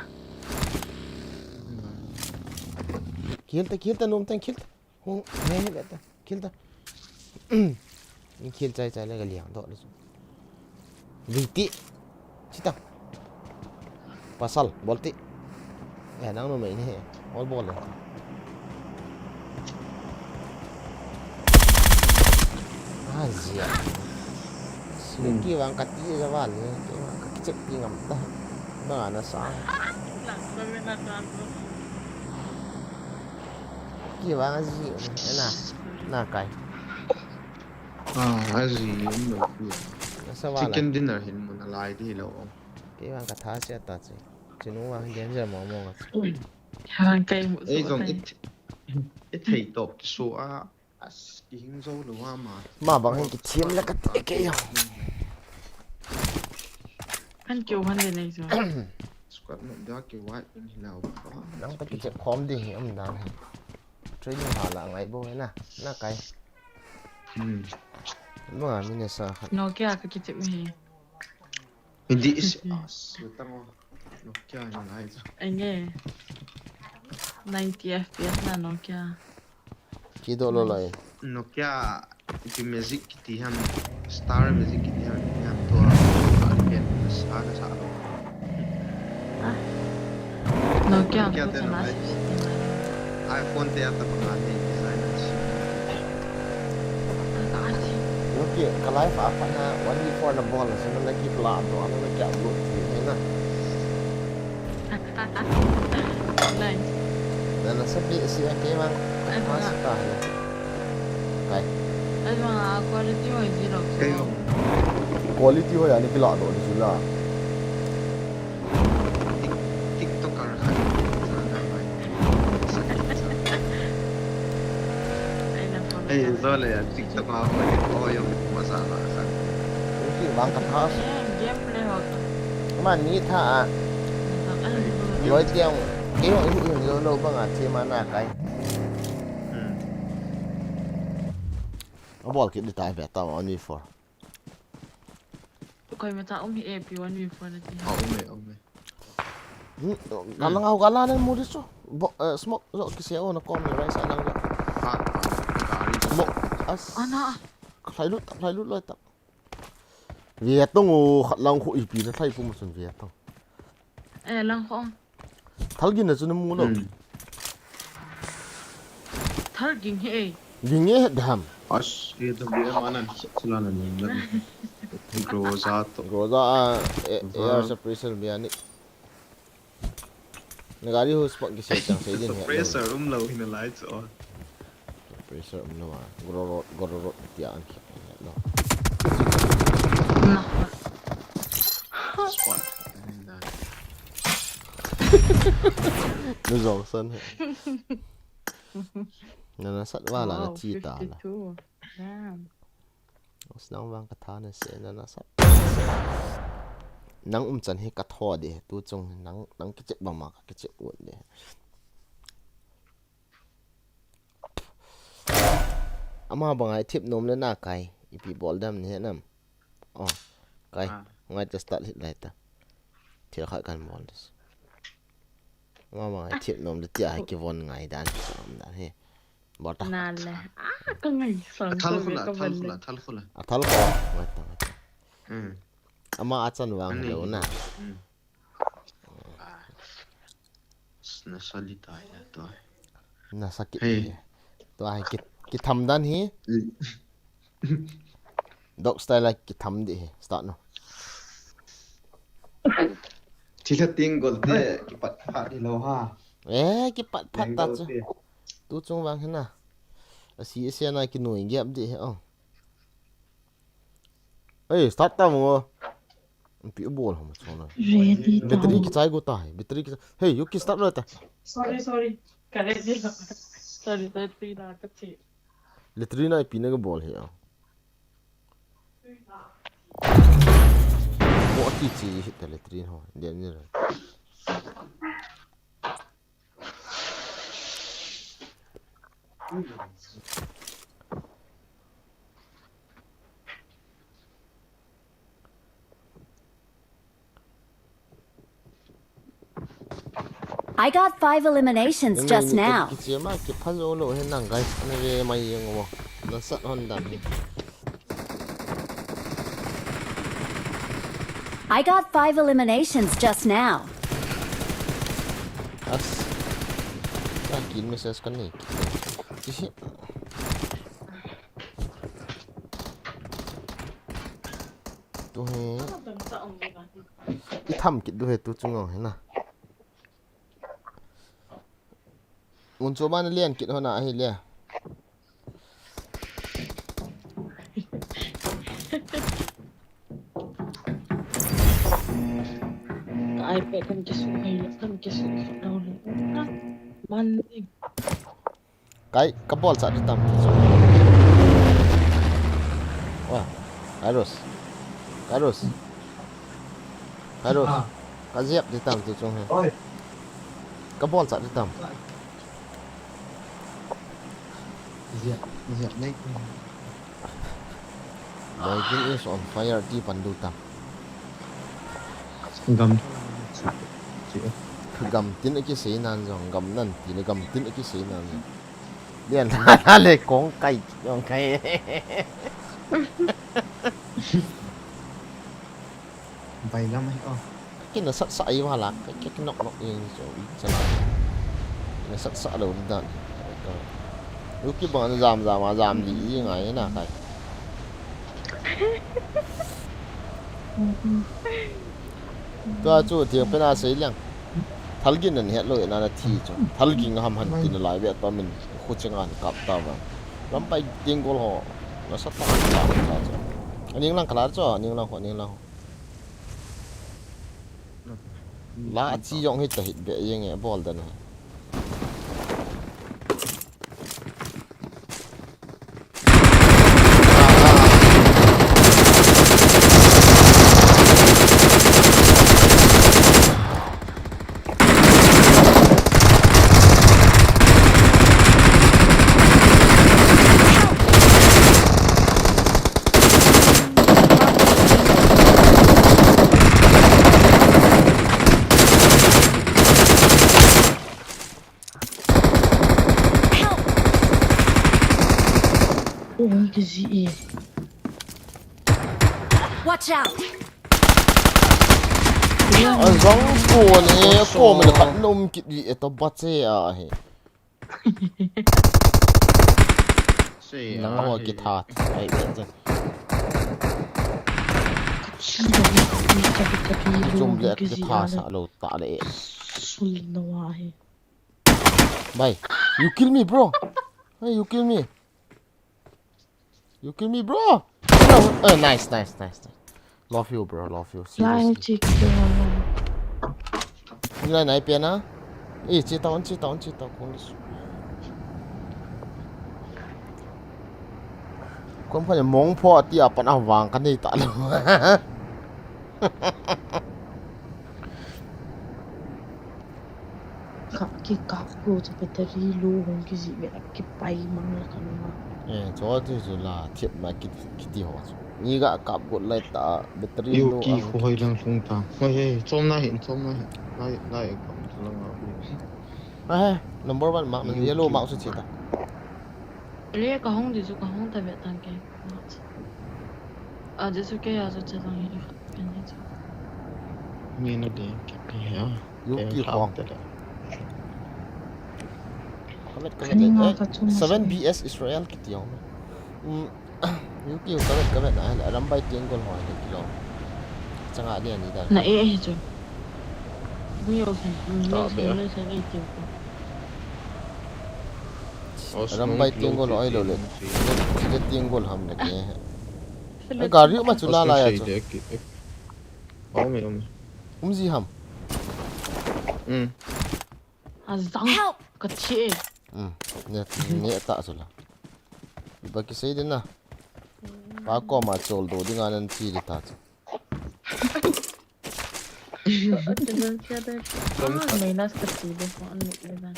Kill ta, kill ta, nom tang kill ta. Hung, he, he, ta, kill ta. Ni kill chai chai le ka liang doh le chu. Viti. Chita. Pasal, bol ti. Eh, nang no mai ni he. All bol le. Ah, zia. Smoky vang ka ti ja val le. Kei vang ka check ti ngam ta. Ba na sa. Kei vang aji, na, na kai. Ah, aji, um lo pi. Nasa vala. Chicken dinner hin mun alai di lo. Kei vang ka tha sia ta chi. Chinu vang danger mo mo nga. Hang kai mu. Ei jong it, it thei top ki su a. As ki hing zo lo a ma. Ma bang hin ki thiam la ka te ke yo. Han kyo han le nei zo. Squad no da ki wai in hi lau. Nang ta ki che khom di hi am dan hi. Training ha la ngai bo na. Na kai. Hmm. Mo a mi ne sa khat. Nokia ka ki che mi. Hindi is as. Tang o. Nokia ni ngai zo. Enge. Ninety F P S na Nokia. Kido lo lai. Nokia, ipi Magic kiti ham, Star Magic kiti ham, ham tua, ken sa na sa lo. Ah. Nokia, Nokia ko te chana na si si na. iPhone te ata pa ni design na si. Ka si. Nokia, ka live a pa na one before na bol na si na ki pla to, ano na kya upload ni na. Nice. Na na sabi si ang kay mang. Ano mas na? Tayo. Kay. Ai, vang a quality hoi ji lou. Kei hong. Quality hoi a ni kila do ni sila. Tik- TikToker khat. Ai, na phone. Ei, zo le, TikTok a hoi ko yo ma sa la khat. Ki bang ka tha. Eh, gameplay ho ka. Ma ni tha a. Ai, Loi tiang. Kei hong ihu ihu lo lo bang a che ma na kai. Hmm. A bol kit di tai ve ta one v four. Koi ma ta um hi A P one v four na ti. Hao me, hao me. Galang au galang na mu di so. Bo eh, smoke zo ki se o na kom ni rai sa lang zo. Ha, ha. Gari zo. Smoke. As. Ana. Khlai lut, khlai lut loi ta. Ve tong o khat lang khu ipi na thlai pum sun ve tong. Eh, lang kho. Thal gin na chu na mu lo. Hmm. Thal ging he. Ging e dam. As, A W M anan, sila na ni na. Groza to. Groza a e- Groza. Air suppressor bi ani. Na gari ho spark ki se chang se din he. Pressure um lo in the lights on. Pressure um lo a. Goro ro goro ro ti an ki. Lo. Na. Spot. Na zong san he. Na na sat wala na Wow, chi ta la. fifty-two. Damn. Os nang vang ka tha na se na na sat. Nang um chan hi ka tho de tu chung nang nang kichep bang ma ka kichep ut de. Ama bang ai thip nom le na kai ipi bol dam ni he nam. Oh, kai. Ah. Ngai ta start hit lai ta. Thil khat kan bol dis. Ama bang ai thip nom le ti ai ki von ngai dan ki som dan he. Bol ta. Na le. Ah, ka ngai sang Thal ka khula, ka thal ban khula, le. thal khula. A thal ko. Ngai ta ngai ta. Hmm. Ama a chan vang Ani. Lo na. Hmm. Ah. Na sali ta ya to. Na sakit. Hey. Hi. To ai ki ki tham dan hi. Dog style ai ki tham di hi. Start no. Thila ting gol te ki pat phat di lo ha. Eh, ki pat pat ta Leng chu. Te. Tu chung vang hi na. A si a si na ki noi gap di hi. Oh. Hey, start ta mo. Pi bol ham chona. Ready ta. Battery ki chai go ta hai. Battery ki chai. Hey, you ki start lo ta. Sorry, sorry. Ka ready la. Sorry, sorry, three na ka chi. Latrine ai pi na ka bol hi a. Mo ti chi hi ta latrine ho. Dia ni ra. I got five eliminations just now. Ki chi ma ki pha zo lo he nang guys. Na ve mai yeng mo. Na sat hon dan. I got five eliminations just now. As. Sa kin message kan ni. Ki si. Tu he. I tham kit du he tu chung he na. Mun chu ban lian kit hona ahi le. Ka iPad kan kisu hai, kan kisu lo le. Man ding. Kai, ka bol cha di tam. Wa, Kairos. Kairos. Kairos. Ah. Ka ziap di tam tu chung he. Oi. Ka bol cha di tam. Ziap, ziap nei. Boy King is on fire ti pan du tam. Gam. Gam tin a ki sei nan jong, gam nan ti le gam tin a ki sei nan jong. Lian la le kong kai, kong kai. Bai lam ai o. Ki na sat sa ai wala, ka ki nok nok ing so i chan. Na sat sa lo dan. Yu ki bang jam jam a jam li i ngai na kai. Tua chu tiang pena sei liang. Thalgin nan het lo na na thi chu. Thalgin ham han tin lai ve ta min khu chang an kap ta ba. Lampai ting gol ho. Nasatah a kikap ta chu. Aning lang kala chu, aning lang ho, aning lang ho. La a chi jong hi ta hit be jeng e, bol dan hi. Help! Ui, kiji e. Watch out! Azang ko ne, ko me le khat nom kit di e to bache a he. Sei, na, awa, kitha. Ai, ai, ai. Jum le kitha sa lo ta le. Sul na wa he. Bhai, you kill me, bro. Hey, you kill me. You kill me, bro. No. Eh, nice, nice, nice, nice. Love you, bro. Love you. Seriously. Lai chi kyo. Ni lai nai pe na. Eh, chi ta on, chi ta on, chi ta on. Kon pha mong pho ati a pan a vang ka nei ta lo. Ka kikap ko chu battery low hung kiji ve la kipai mang la ka nunga. Eh, cho chu chu la thiep ma ki, kiti ho chu. Ni ga kap got lai ta battery low. Yuki ang ko hoi lang sung ta. Hoi, hei, chom na hin, chom na hin. Lai, lai, kap lang a. Ah, number one mark, yellow mark chu chi ta. Le ka hung di chu ka hung ta ve tang ke. Ah, Jesu ke ya chu che tang hi. Ni na de ke ya. Yuki khong. Comment, comment. Seven B S Israel kiti ho. Um, Yuki comment, comment na, Rambai Tiangol ho le kilo. Changa dia ni da. Na e e chu. Mu yo khan, mu yo khan, mu yo khan e ti ko. Rambai Tiangol ho ai lo le. Thile, thile Tiangol ham le ke. Gari ma chu la la ya chu. Om e, om e. Um ji ham. Um. Azang. Help! Ka thi e. Um. Ne, ne ta chu la. Ba ki sei din na. Pa koma chol do dinga nan chi di ta chu. Minus ka chi do ko an le na.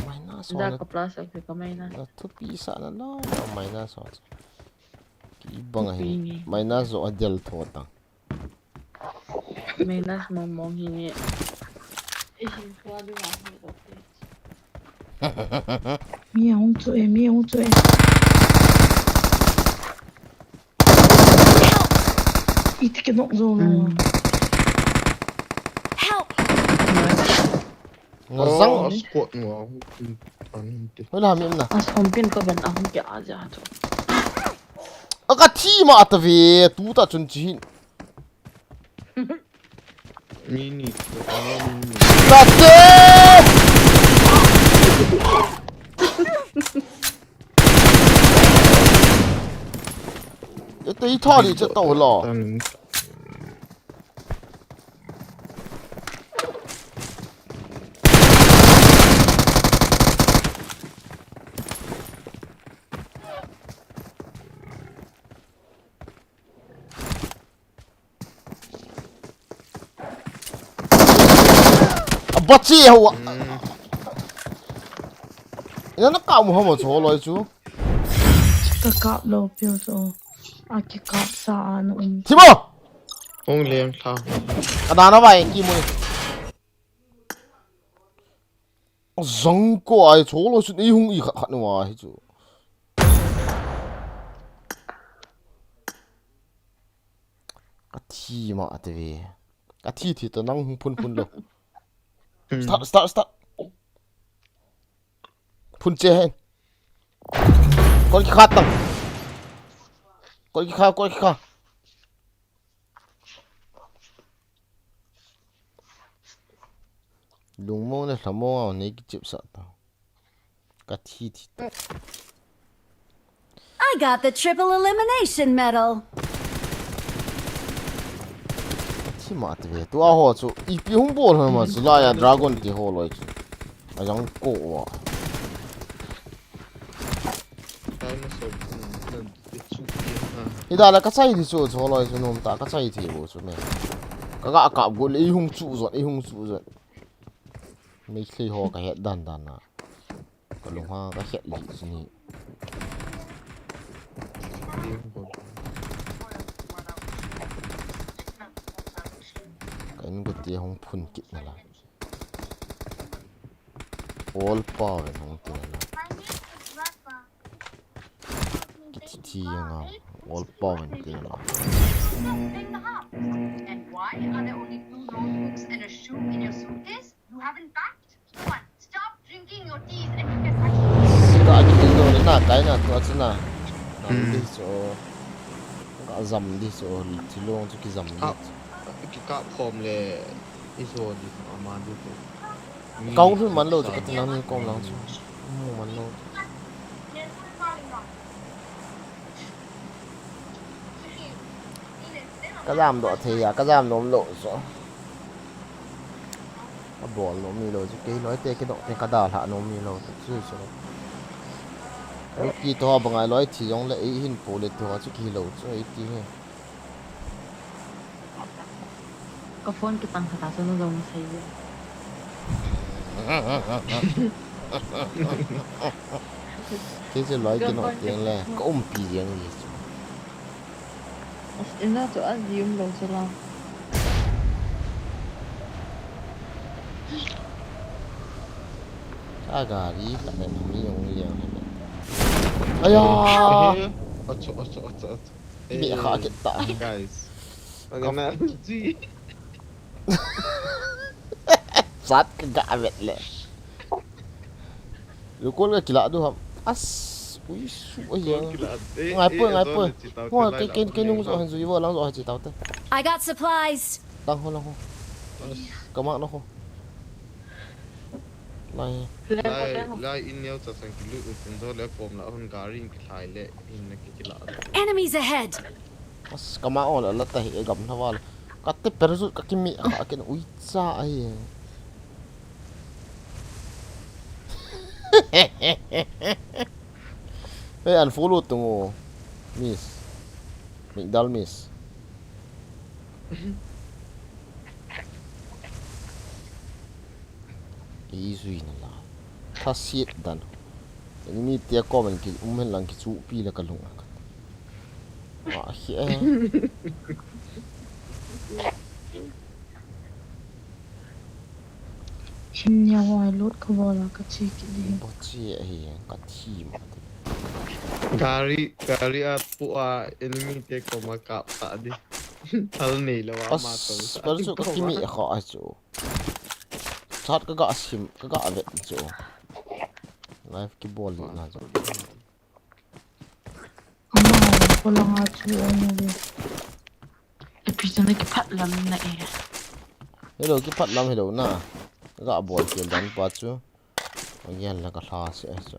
Minus da ka plus ka minus. Thupi sa na lo, minus ho. Ki bang a hi. Minus zo a del tho ta. Minus mong mong hi ni. Mi ahung chu e, mi ahung chu e. Iti ke nok zo lo. Help! Ngazang. Oh, squad nu ahung. Hoi la mi na. As hom pin ko ben ahung ke a ja chu. A ka thi ma ta ve, tu ta chun chi hin. Mini. Tate! Ete i thari che to lo. A bachi ho. Ina na ka mu hamo chu loi chu. Ka kap lo pio chu. A ki kap sa an um. Thimo! Hung leng tha. Ka dana vai ki mu. Zang ko ai chu loi chu ni hung i khat khat nu a hi chu. Ka thi ma ate ve. Ka thi thi to nang hung phun phun lo. Start, start, start. Phun che hen. Koi ki kha tang. Koi ki kha, koi ki kha. Lungmong le lhamong a nei ki chip sa ta. Ka thi thi ta. I got the triple elimination medal. Thi ma ti ve. Tua ho chu ipi hung bol hon ma chu la ya dragon ti ho loi chu. A jang ko wa. Dinosaur chu nan ti chu ti ha. Hi da la ka chai di chu chu loi chu nom ta ka chai thi bo chu me. Ka ga ka go le i hung chu zon i hung chu zon. Meitei ho ka het dan dan na. Ka lung ha ka het li chu ni. Ka in go ti hung phun kit na la. All power hung ti na la. Kiti ti yang a. All power ti na la. And why are there only two notebooks and a shoe in your suitcase? You haven't packed? Come on, stop drinking your teas and get back to work. Ka kiti lo na kai na to chu na. Na Hmm. Di chu. Ka jam di chu, thilong chu ki jam di. Ka, ki ka khom le, i so di ama di chu. Kong hu man lo chu ka ti nang ni kong lang chu. Mu man lo. Ka jam doh thei a, ka jam nom lo chu. Ka bol nom mi lo chu, kei loi te ki doh te ka dalha nom mi lo chu, chu chu. Kei ki to bang ai loi thi jong le ei hin po le to chu ki lo chu ei ti he. Ka phone kitang khat a chu na jong sei je. Kei chu loi ki no teng le, ka umpi jeng ji chu. As ina chu a ji um lo chu la. Ka gari ka le mi ong liang he. Aya! Achu, achu, achu, achu. Ibe kha kit ta. Guys. Ka- Pagana ji. Sat ka ga vet le. Lukol ka kila du ham. As, ui su ai ya. Ngai poi, ngai poi. Ho, kai, kai, kai nung zo han zui vo lang zo han chi tau te. I got supplies. Lang ho, lang ho. Ka mak na ho. Lai. Lai, lai in neo cha sang ki lu u tin zo le pom la hon gari in ki lai le in na ki kila. Enemies ahead. As, ka ma on la ta hi e gam na wal. Ka te per zu ka ki mi kha ken ui cha ai. Hey, unfollow tung o. Miss. Mikdal miss. Ei zui na la. Tha siet dan. Enemy te comment ki um hen lang ki chu pi la ka lung a ka. Ah, hi e. Sim nia ho ai lut ka bol a ka chi ki di. Bo chi e hi ka thi ma. Gari, gari a pu a enemy te ko ma kap ta di. Thal nei lo a ma to. As, par chu ka ki mi kha a chu. Chat ka ga sim, ka ga vet chu. Live ki bol li na chu. Ama ko langa chu ong le. E pi chu na ki phat lam na e. Hello, ki phat lam hello na. Ka ga bol kel dan pa chu. Ong yan la ka hla se chu.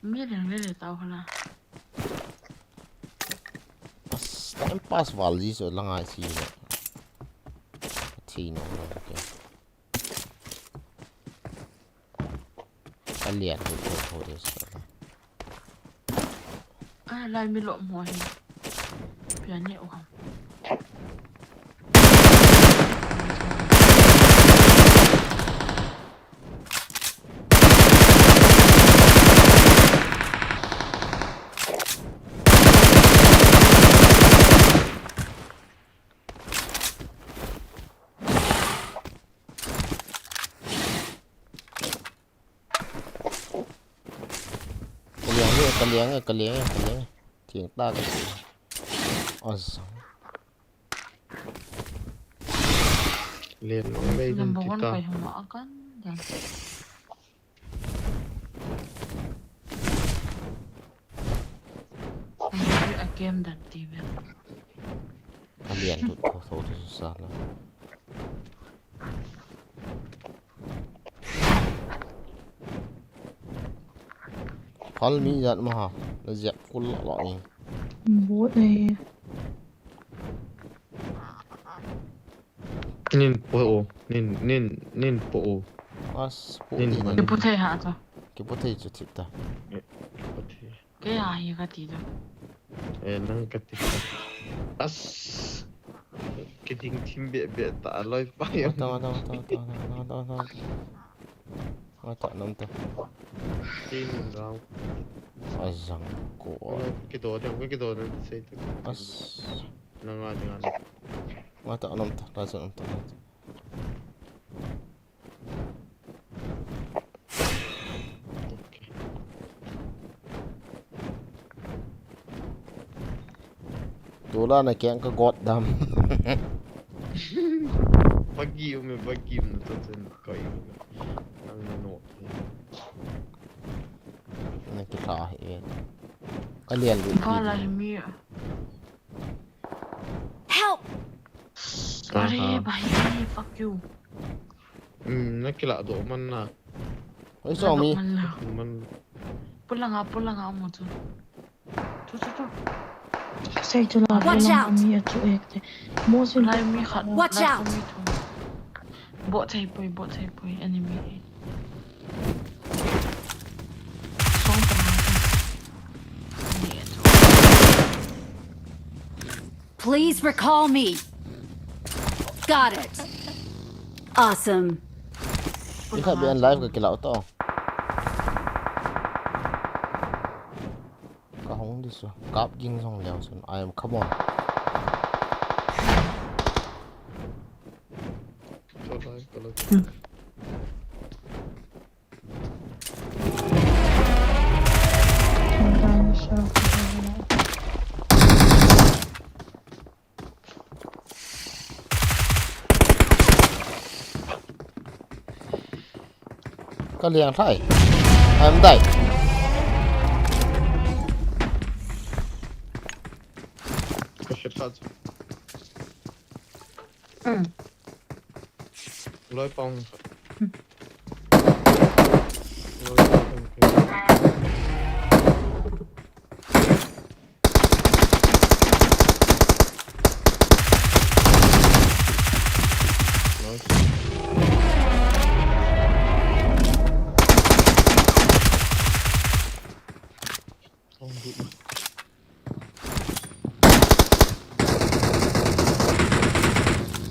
Mi le mi le tau hala. As, time pass val ji chu la ngai si le. Thi no, okay. Ka lian hu tho tho de sa. A lai mi lo mo hi. Pia ne o ham. Ka liang e, ka liang e, ka liang e, ka liang e. Thieng ta ka ti. Asa. Lian long lei dun number one kita. Kai hama akan dan. Number three a kem dan ti ve. Ka lian lut ko so tu sa la. Hal mi jat ma ha. Na jep kul la la ni. Bot e. Nin po o. Nin, nin, nin po o. As po. Nin ti man. Kipu thei ha to. Kipu thei chu thip ta. Kipu thei. Kei a hi kati to. Eh, nang kati to. As. Kiding thim be be ta loi pa yo. Wata, wata, wata, wata. Wata, nom ta. Tin rau. Azang ko. Kido de, kido de, sei tu. As. Nang a, nang a. Wata, nom ta, wata, nom ta. Tula na keng ka got dam. Bagi um e, bagi um na to chen koi um e. Nang na no. Na kita he. Kalian lu. Bala mi. Help! Are, aha. Bhai, fuck you. Hmm, na kila do man na. Oi, so mi. Man. Pulanga, pulanga mo tu. Tu, tu, tu. Sei tu la. Watch out! Mi a tu ek te. Mo sin lai mi khat. Watch out! Bot thei poi, bot thei poi, enemy. Please recall me. Got it. Awesome. Ikha bian live ka kilau to. Ka hong di su. Kap ging song liao sun. I am, come on. Ka liang thai. Ai, um dai. Ka hit thai. Mm. Loi pong. Loi pong. Nice. Oh, good.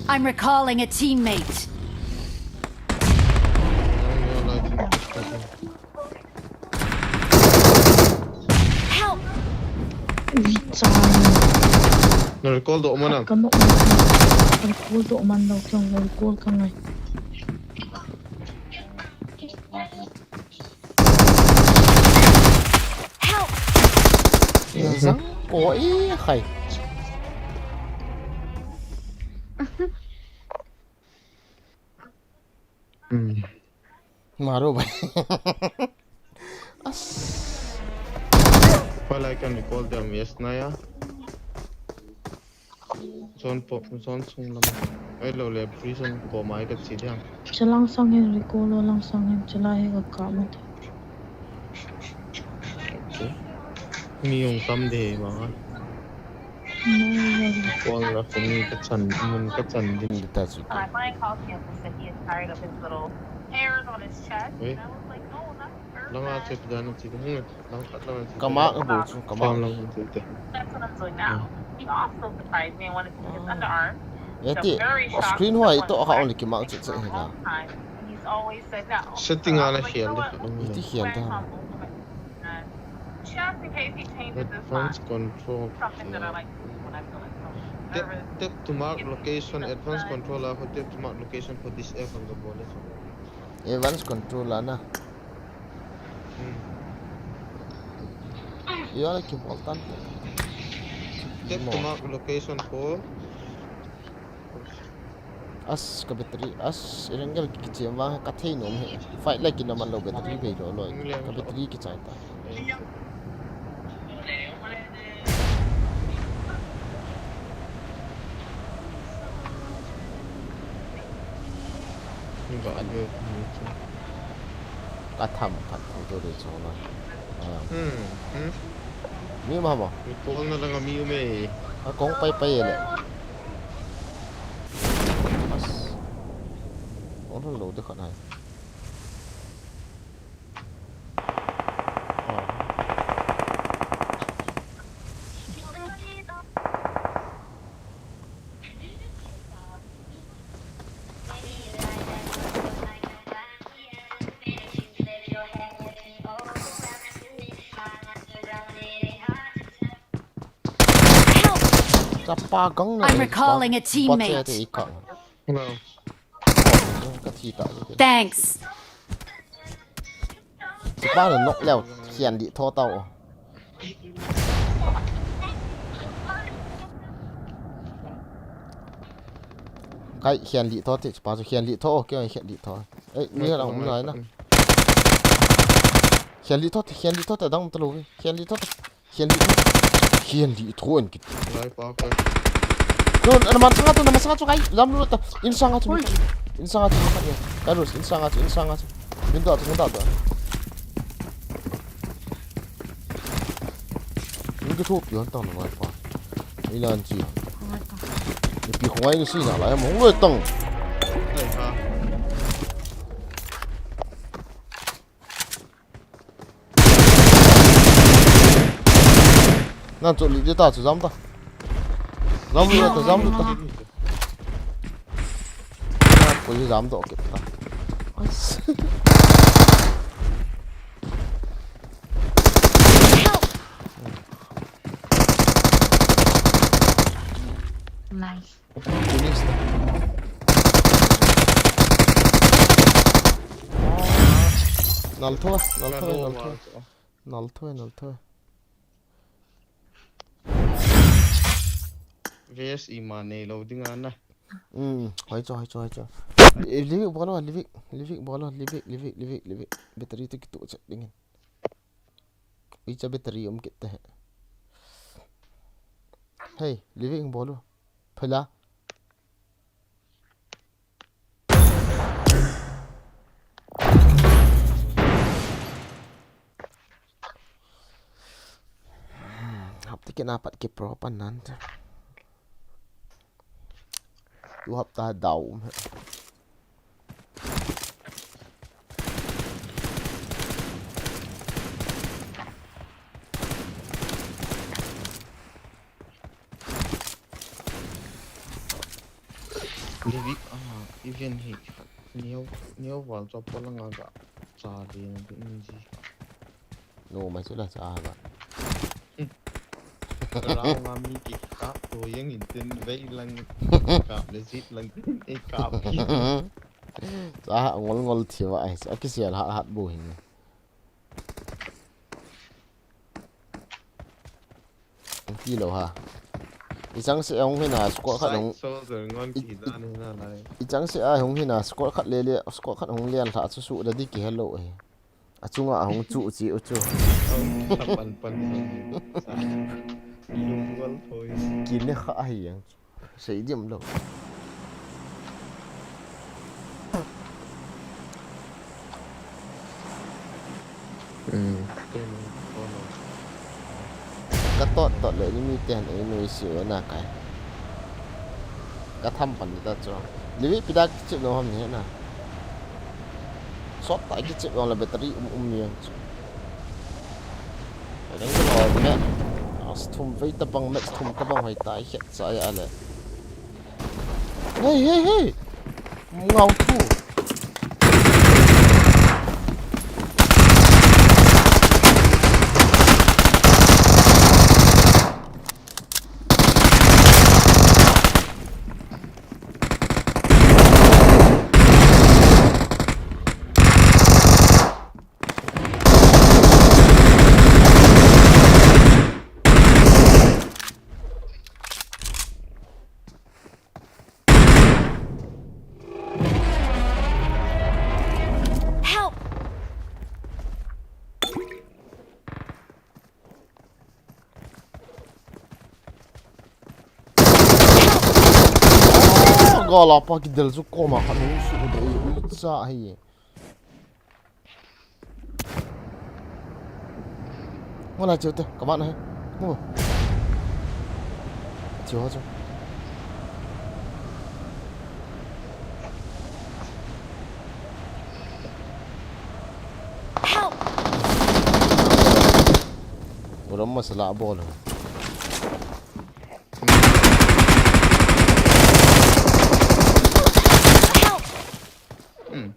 I'm recalling a teammate. Help! Ui, chang. Na recall doh man am? Ka nok man. Recall doh man lou, kong recall ka ngai. Help! Zang ko i khai. Hmm. Maru bai. As. Well, I can recall them, yes, Naya. Zone po, zone sung lam. Ai lo le, prison ko mai ka chi diam. Chalang sang hin recall lo lang sang hin chala he ka ka mo. Okay. Mi ong tam de ma. Recall la ko mi ka chan, mun ka chan din ta chu. Uh, Brian called campus that he is tired of his little hairs on his chest. Oi. And I was like, "No, that's perfect." Langa che dan chi din. Kama ka bu chu, kama. That's what I'm doing now. He also surprised me and wanted to see his underarm. So very shocked. Screen hoi to ka only kima chu chu hila. He's always said no. Setting ala hial de. Iti hial da. Just in case he changes his mind. Advanced control. Something that I like to do when I feel like so nervous. Tap to mark location, advanced control, tap to mark location for this air from the bullet. Advanced control ana. Hmm. Yo, la ki voltan. Tap to mark location for. As ka battery, as irangel ki chem vang ka thei nom he. Fight like ki naman lo battery bei lo lo. Ka battery ki chai ta. Ka tham tham tham to de chong na. Hmm. Hmm. Mi ma ma. Mi kong na lang mi ume. A kong pai pai le. As. Kong lo de khat hai. Chapa gang na. I'm recalling a teammate. Bot che te ikang. Hello. Ka thi ta. Thanks. Chapa na nok leo, hian di tho tau. Kai hian di tho te, chapa chu hian di tho, ke hian di tho. Ei, mi ha lang um lai na. Hian di tho te, hian di tho te dang ta lo. Hian di tho te. Hian di tho. Hian di tho en kit. Lai pa ka. Chu, ana man sanga chu, ana man sanga chu kai. Jam lu ta. In sanga chu. Ui. In sanga chu. Kai ru, in sanga chu, in sanga chu. Min da chu, min da chu. Min ke tho pian tang na pa. Ilan chi. Ni pi khongai ni si na lai mo. Ui tang. Ai ha. Nan chu li de ta chu jam ta. Jam lu ta, jam lu ta. Ko ji jam do ke ta. Nice. Finish ta. Nal tho, nal tho, nal tho. Nal tho, nal tho. Vest ima nei lo ding ana. Hmm, hoi cho, hoi cho, hoi cho. Livik bolo, Livik, Livik bolo, Livik, Livik, Livik, Livik. Battery tu kitu chat dingin. Icha battery um kit te. Hey, Livik bolo. Phela. Hapta kit na pat ki pro pan nan te. Tu hapta down. Livik, ah, event hi neo, neo val cho polanga ga cha le na ding ji. No, mai chu la cha ba. Rau nga mi ki kap to yang in tin vei lang kap le zit lang tin e kap ki. Cha ngol ngol thi wa ai, cha ki sial hat hat bu hin. Ti lo ha. I chang se hung hina squad khat hung. Side soldier ngon I, ki I, dan hina lai. I chang se a hung hina squad khat le le, squad khat hung lian lha chu su da di ki hello e. A chunga hung chu chi u chu. Pan pan. Lungol thoi. Ki ne kha a hi yang. Sei diam lo. Hmm. Ka tot tot le ni mi ten ei noi si na kai. Ka tham pan ta chu. Livik pi da ki chip no ham ni na. Sot ta ki chip no la battery um um ni chu. Adang ko me. As thum vei ta bang me thum ka bang hoi ta i khet cha ya le. Hey, hey, hey! Ngau thu. Help! Gala pa kidel chu koma khat hung su de i cha hi. Wala chiu te, kaman hai. Mu. Chiu ho chu. Help! Uram masala bol. Help! Hmm.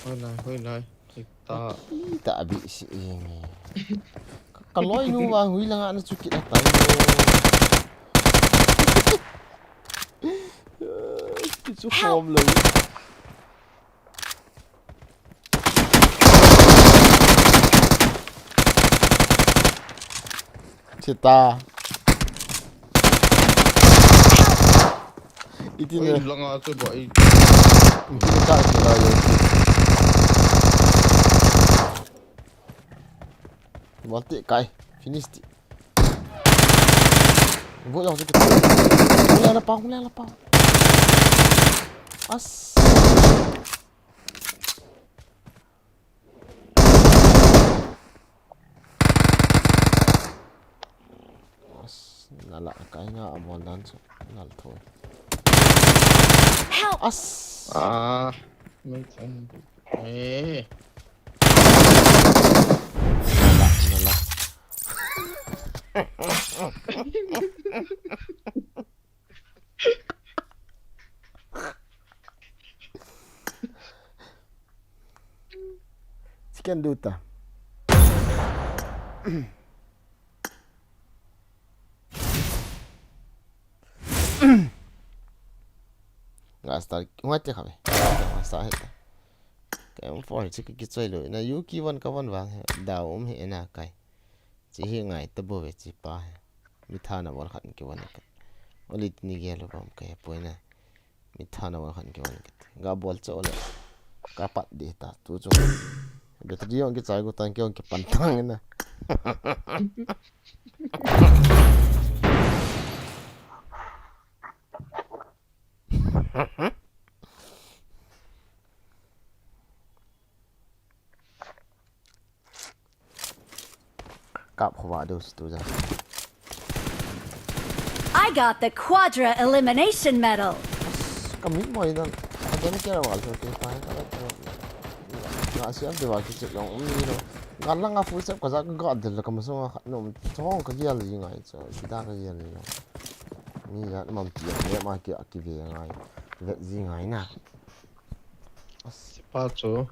Hoi lai, hoi lai. Kita. Kita abi si ingi. Kaloi nu wa hui langa na chu kita tai. Kichu khom lo. Chita. Iti ne. Oi, langa tu ba i. Iti ne ka iti la yo. Bol ti kai. Finish ti. Bol yang tu. Hula la pa, hula la pa. As. Nala kai nga a bol dan chu nal thoi. Help! As. Ah, mai chan. Eh. Nala, nala. Chicken duta. Nga start, nga te khabe. Nga start heta. Ka M four hi chu ka kichoi lou. Na U K one ka von vang he. Dau um he na kai. Chi hi ngai ta bou ve chi pa he. Mi thana bol khat ki von ka. Oli tini gel bom ka he poi na. Mi thana bol khat ki von ka. Ga bol cho le. Ka pat di ta tu chu. Battery ong ki chai go tan ki ong ki pan tang na. Kap khuwa deu si tu ja. I got the Quadra Elimination Medal. Ka mit moi dan. Ka den ke rawal so ke pa ka. Nga siam de wa ki chek long um ni lo. Ga langa full set ka ja ka ga del ka ma so nga khat nom. Chong ka gial ji ngai cho. Kita ka gial ni lo. Ni ya mam ti ya ma ki a ki ve ngai. Vet ji ngai na. As. Pa cho.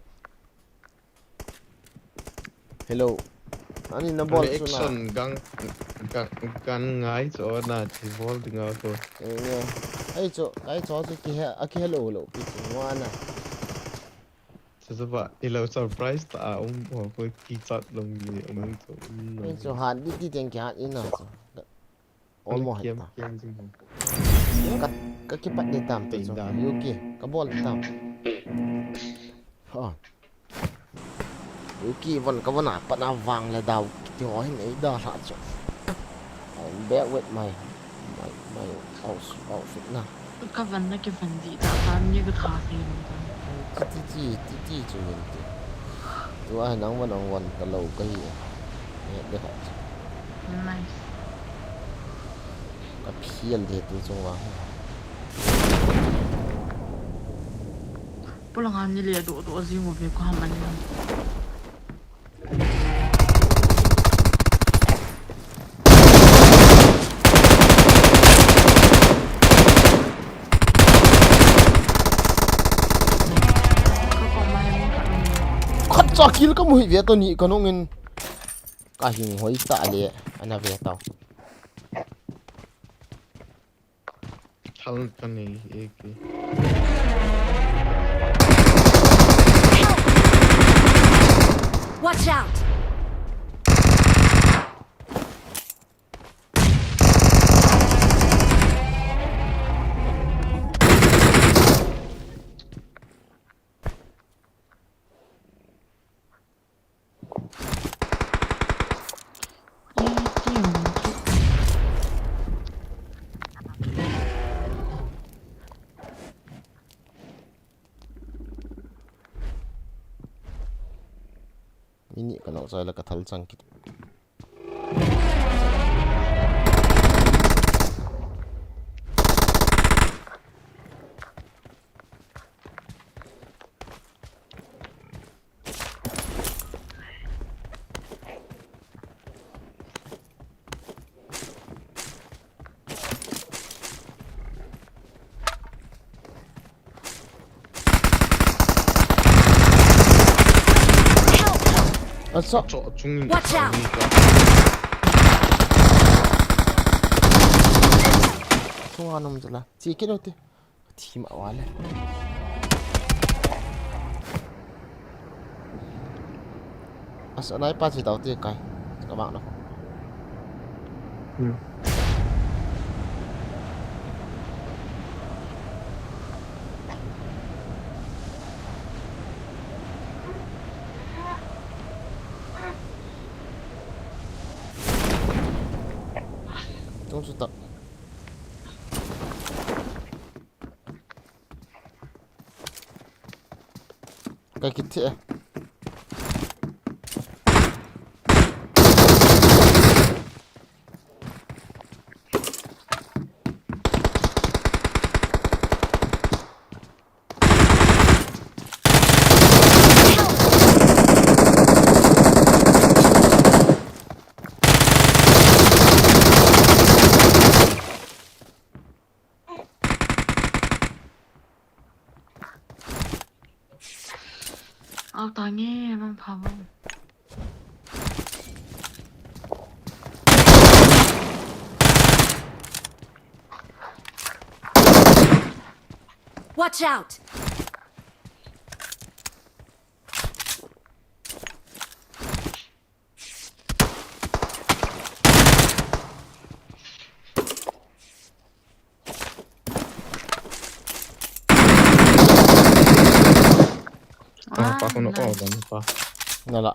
Hello. Ani na bol chu na. Reaction gang, gang, gang ngai chu na chi bol ding a ko. Eh, eh. Ai chu, kai chu chu ki he, a ki hello lo pi chu na. Chu chu ba, i lo surprise ta a um ho ko ki chat lo mi um chu. Ai chu hat di di teng ki hat in na chu. Almost. Kiam, kiam jing ho. Ka, ka kipat ni tam tu chu. Tei dan. U K, ka bol ni tam. Ha. U K von ka von a, pat na vang le dau. Ti ho hin ei da hla chu. I'm back with my, my, my out-, outfit na. Ka van na ki van di ta, ta ni ka tha si na ta. Ti, ti, ti, ti, ti chu yin ti. Tu a nang van, nang van ta lo ka hi. Eh, de kha. Nice. Ka phial de tu chung va. Pulanga ni le do do jing u ve ko ham ani. Khat cha kill ka mu hi ve to ni ka nung in. Ka hing hoi ta le ana ve tau. Thal ka nei e ki. Watch out! Mini ka nok chai la ka thal chang kit. Aso. Cho chung. Watch out. Chung anum jela. Chi kilo ti. Thi ma wale. Asa nai pa chi tau ti kai. Ka mang no. Hmm. Tung su tak. Kai kit thei. Au ta nge, mang pha bang. Watch out! Ah, pa ko na ko, nice. Ba ni pa. Nala.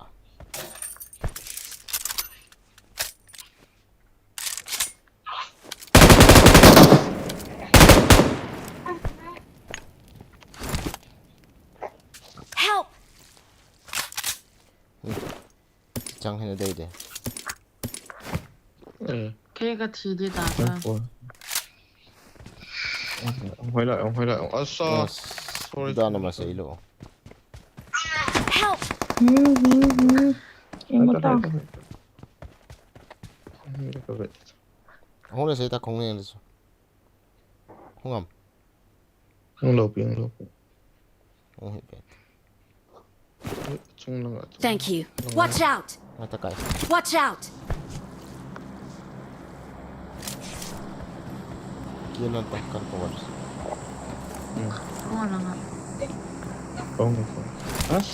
Help! Chang hin a dei de. Eh. Kei ka thi di ta ka. Ong hoi la, ong hoi la, ong asa. Yes. Sorry. Da na ma sei lo. Help! Hmm, hmm, hmm. Eng ko ta. Hong le sei ta khong le so. Hong am. Hung lo pi, hung lo pi. Hung hi pi. Chung lang a, chung. Thank you. Watch out! Nga ta kai. Watch out! Kien nan ta kan ko wat. Hmm. Ko lang a. Kong ko. As.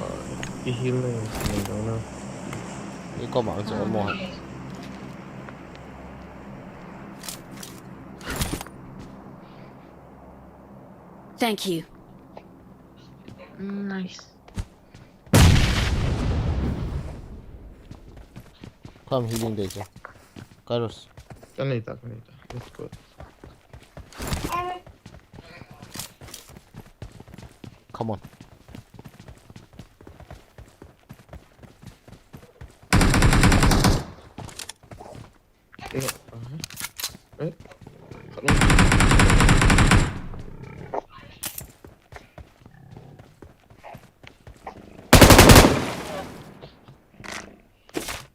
Ah, i heal na, i heal na. I ko ma ang sa mo ha. Thank you. Mm, nice. Come healing dei che. Kairos. Ka nei ta, ka nei ta. Let's go. Come on. Eh, aha. Eh, khat lou.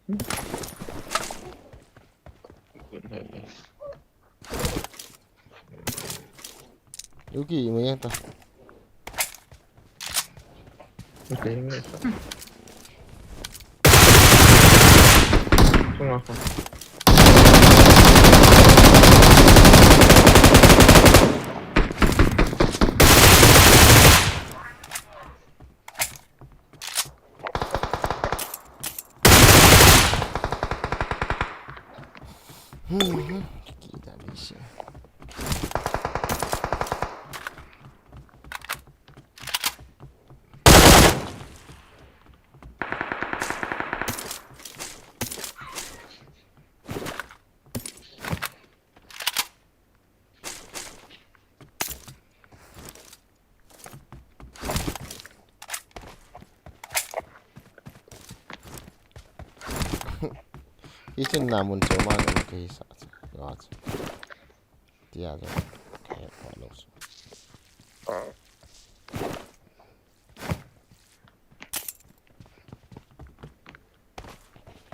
Hmm. Good night, guys. Yuki, mo yan ta. Okay, yung isa. Ito nga ako. Hmm, kita bisa. Isin namun cuma kan keisa. Tia jo. Kaya pa los.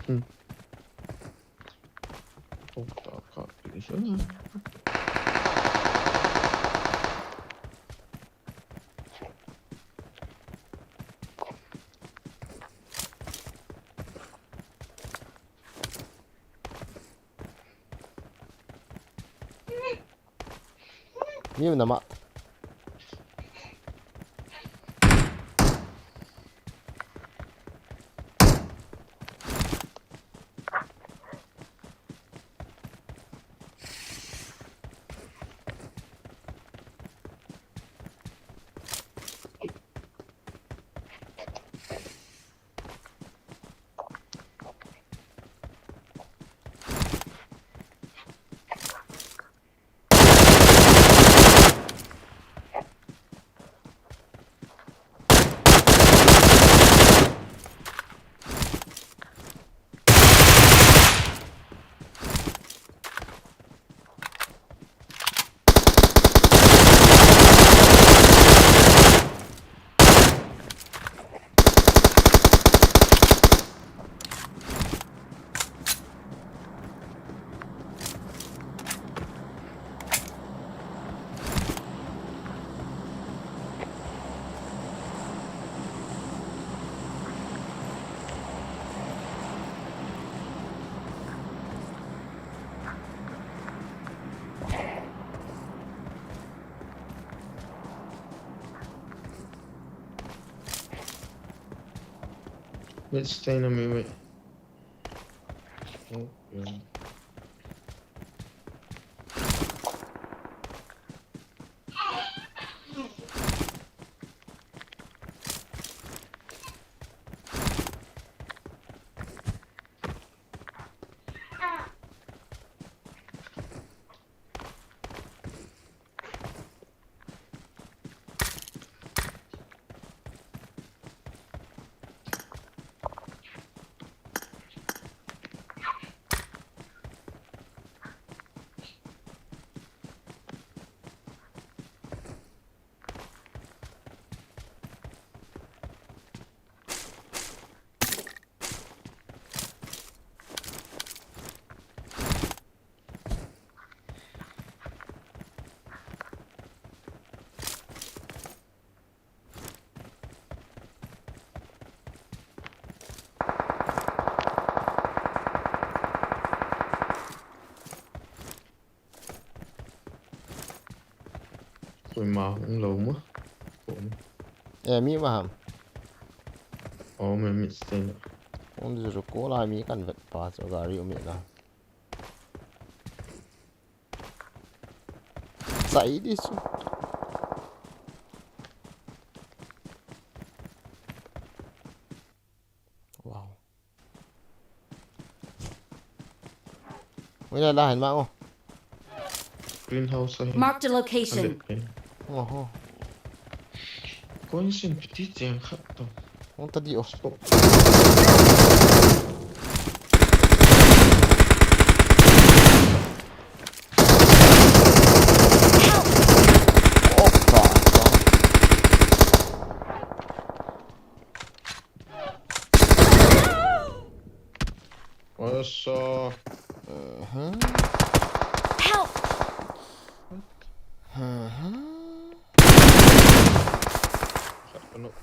Hmm. Oh, tak, tak, tak. Hmm. Mi um nama. Let's stay in a minute. Oh, yeah. Koima hung lou mo. Ko. Eh, mi ma ham. Oh, mi mi sten. Hung di chu ko la mi kan vet pa chu gari um la. Sai di chu. Wow. Ui, la, la, hin ma, oh. Greenhouse ahi. Marked a location. Hundred pin. Oho. Coin sin piti cheng khat to. Hung ta di, oh. Stop. Help! Oh, God, God. What's up? Uh-huh. Help! Uh-huh. Khat ka nok.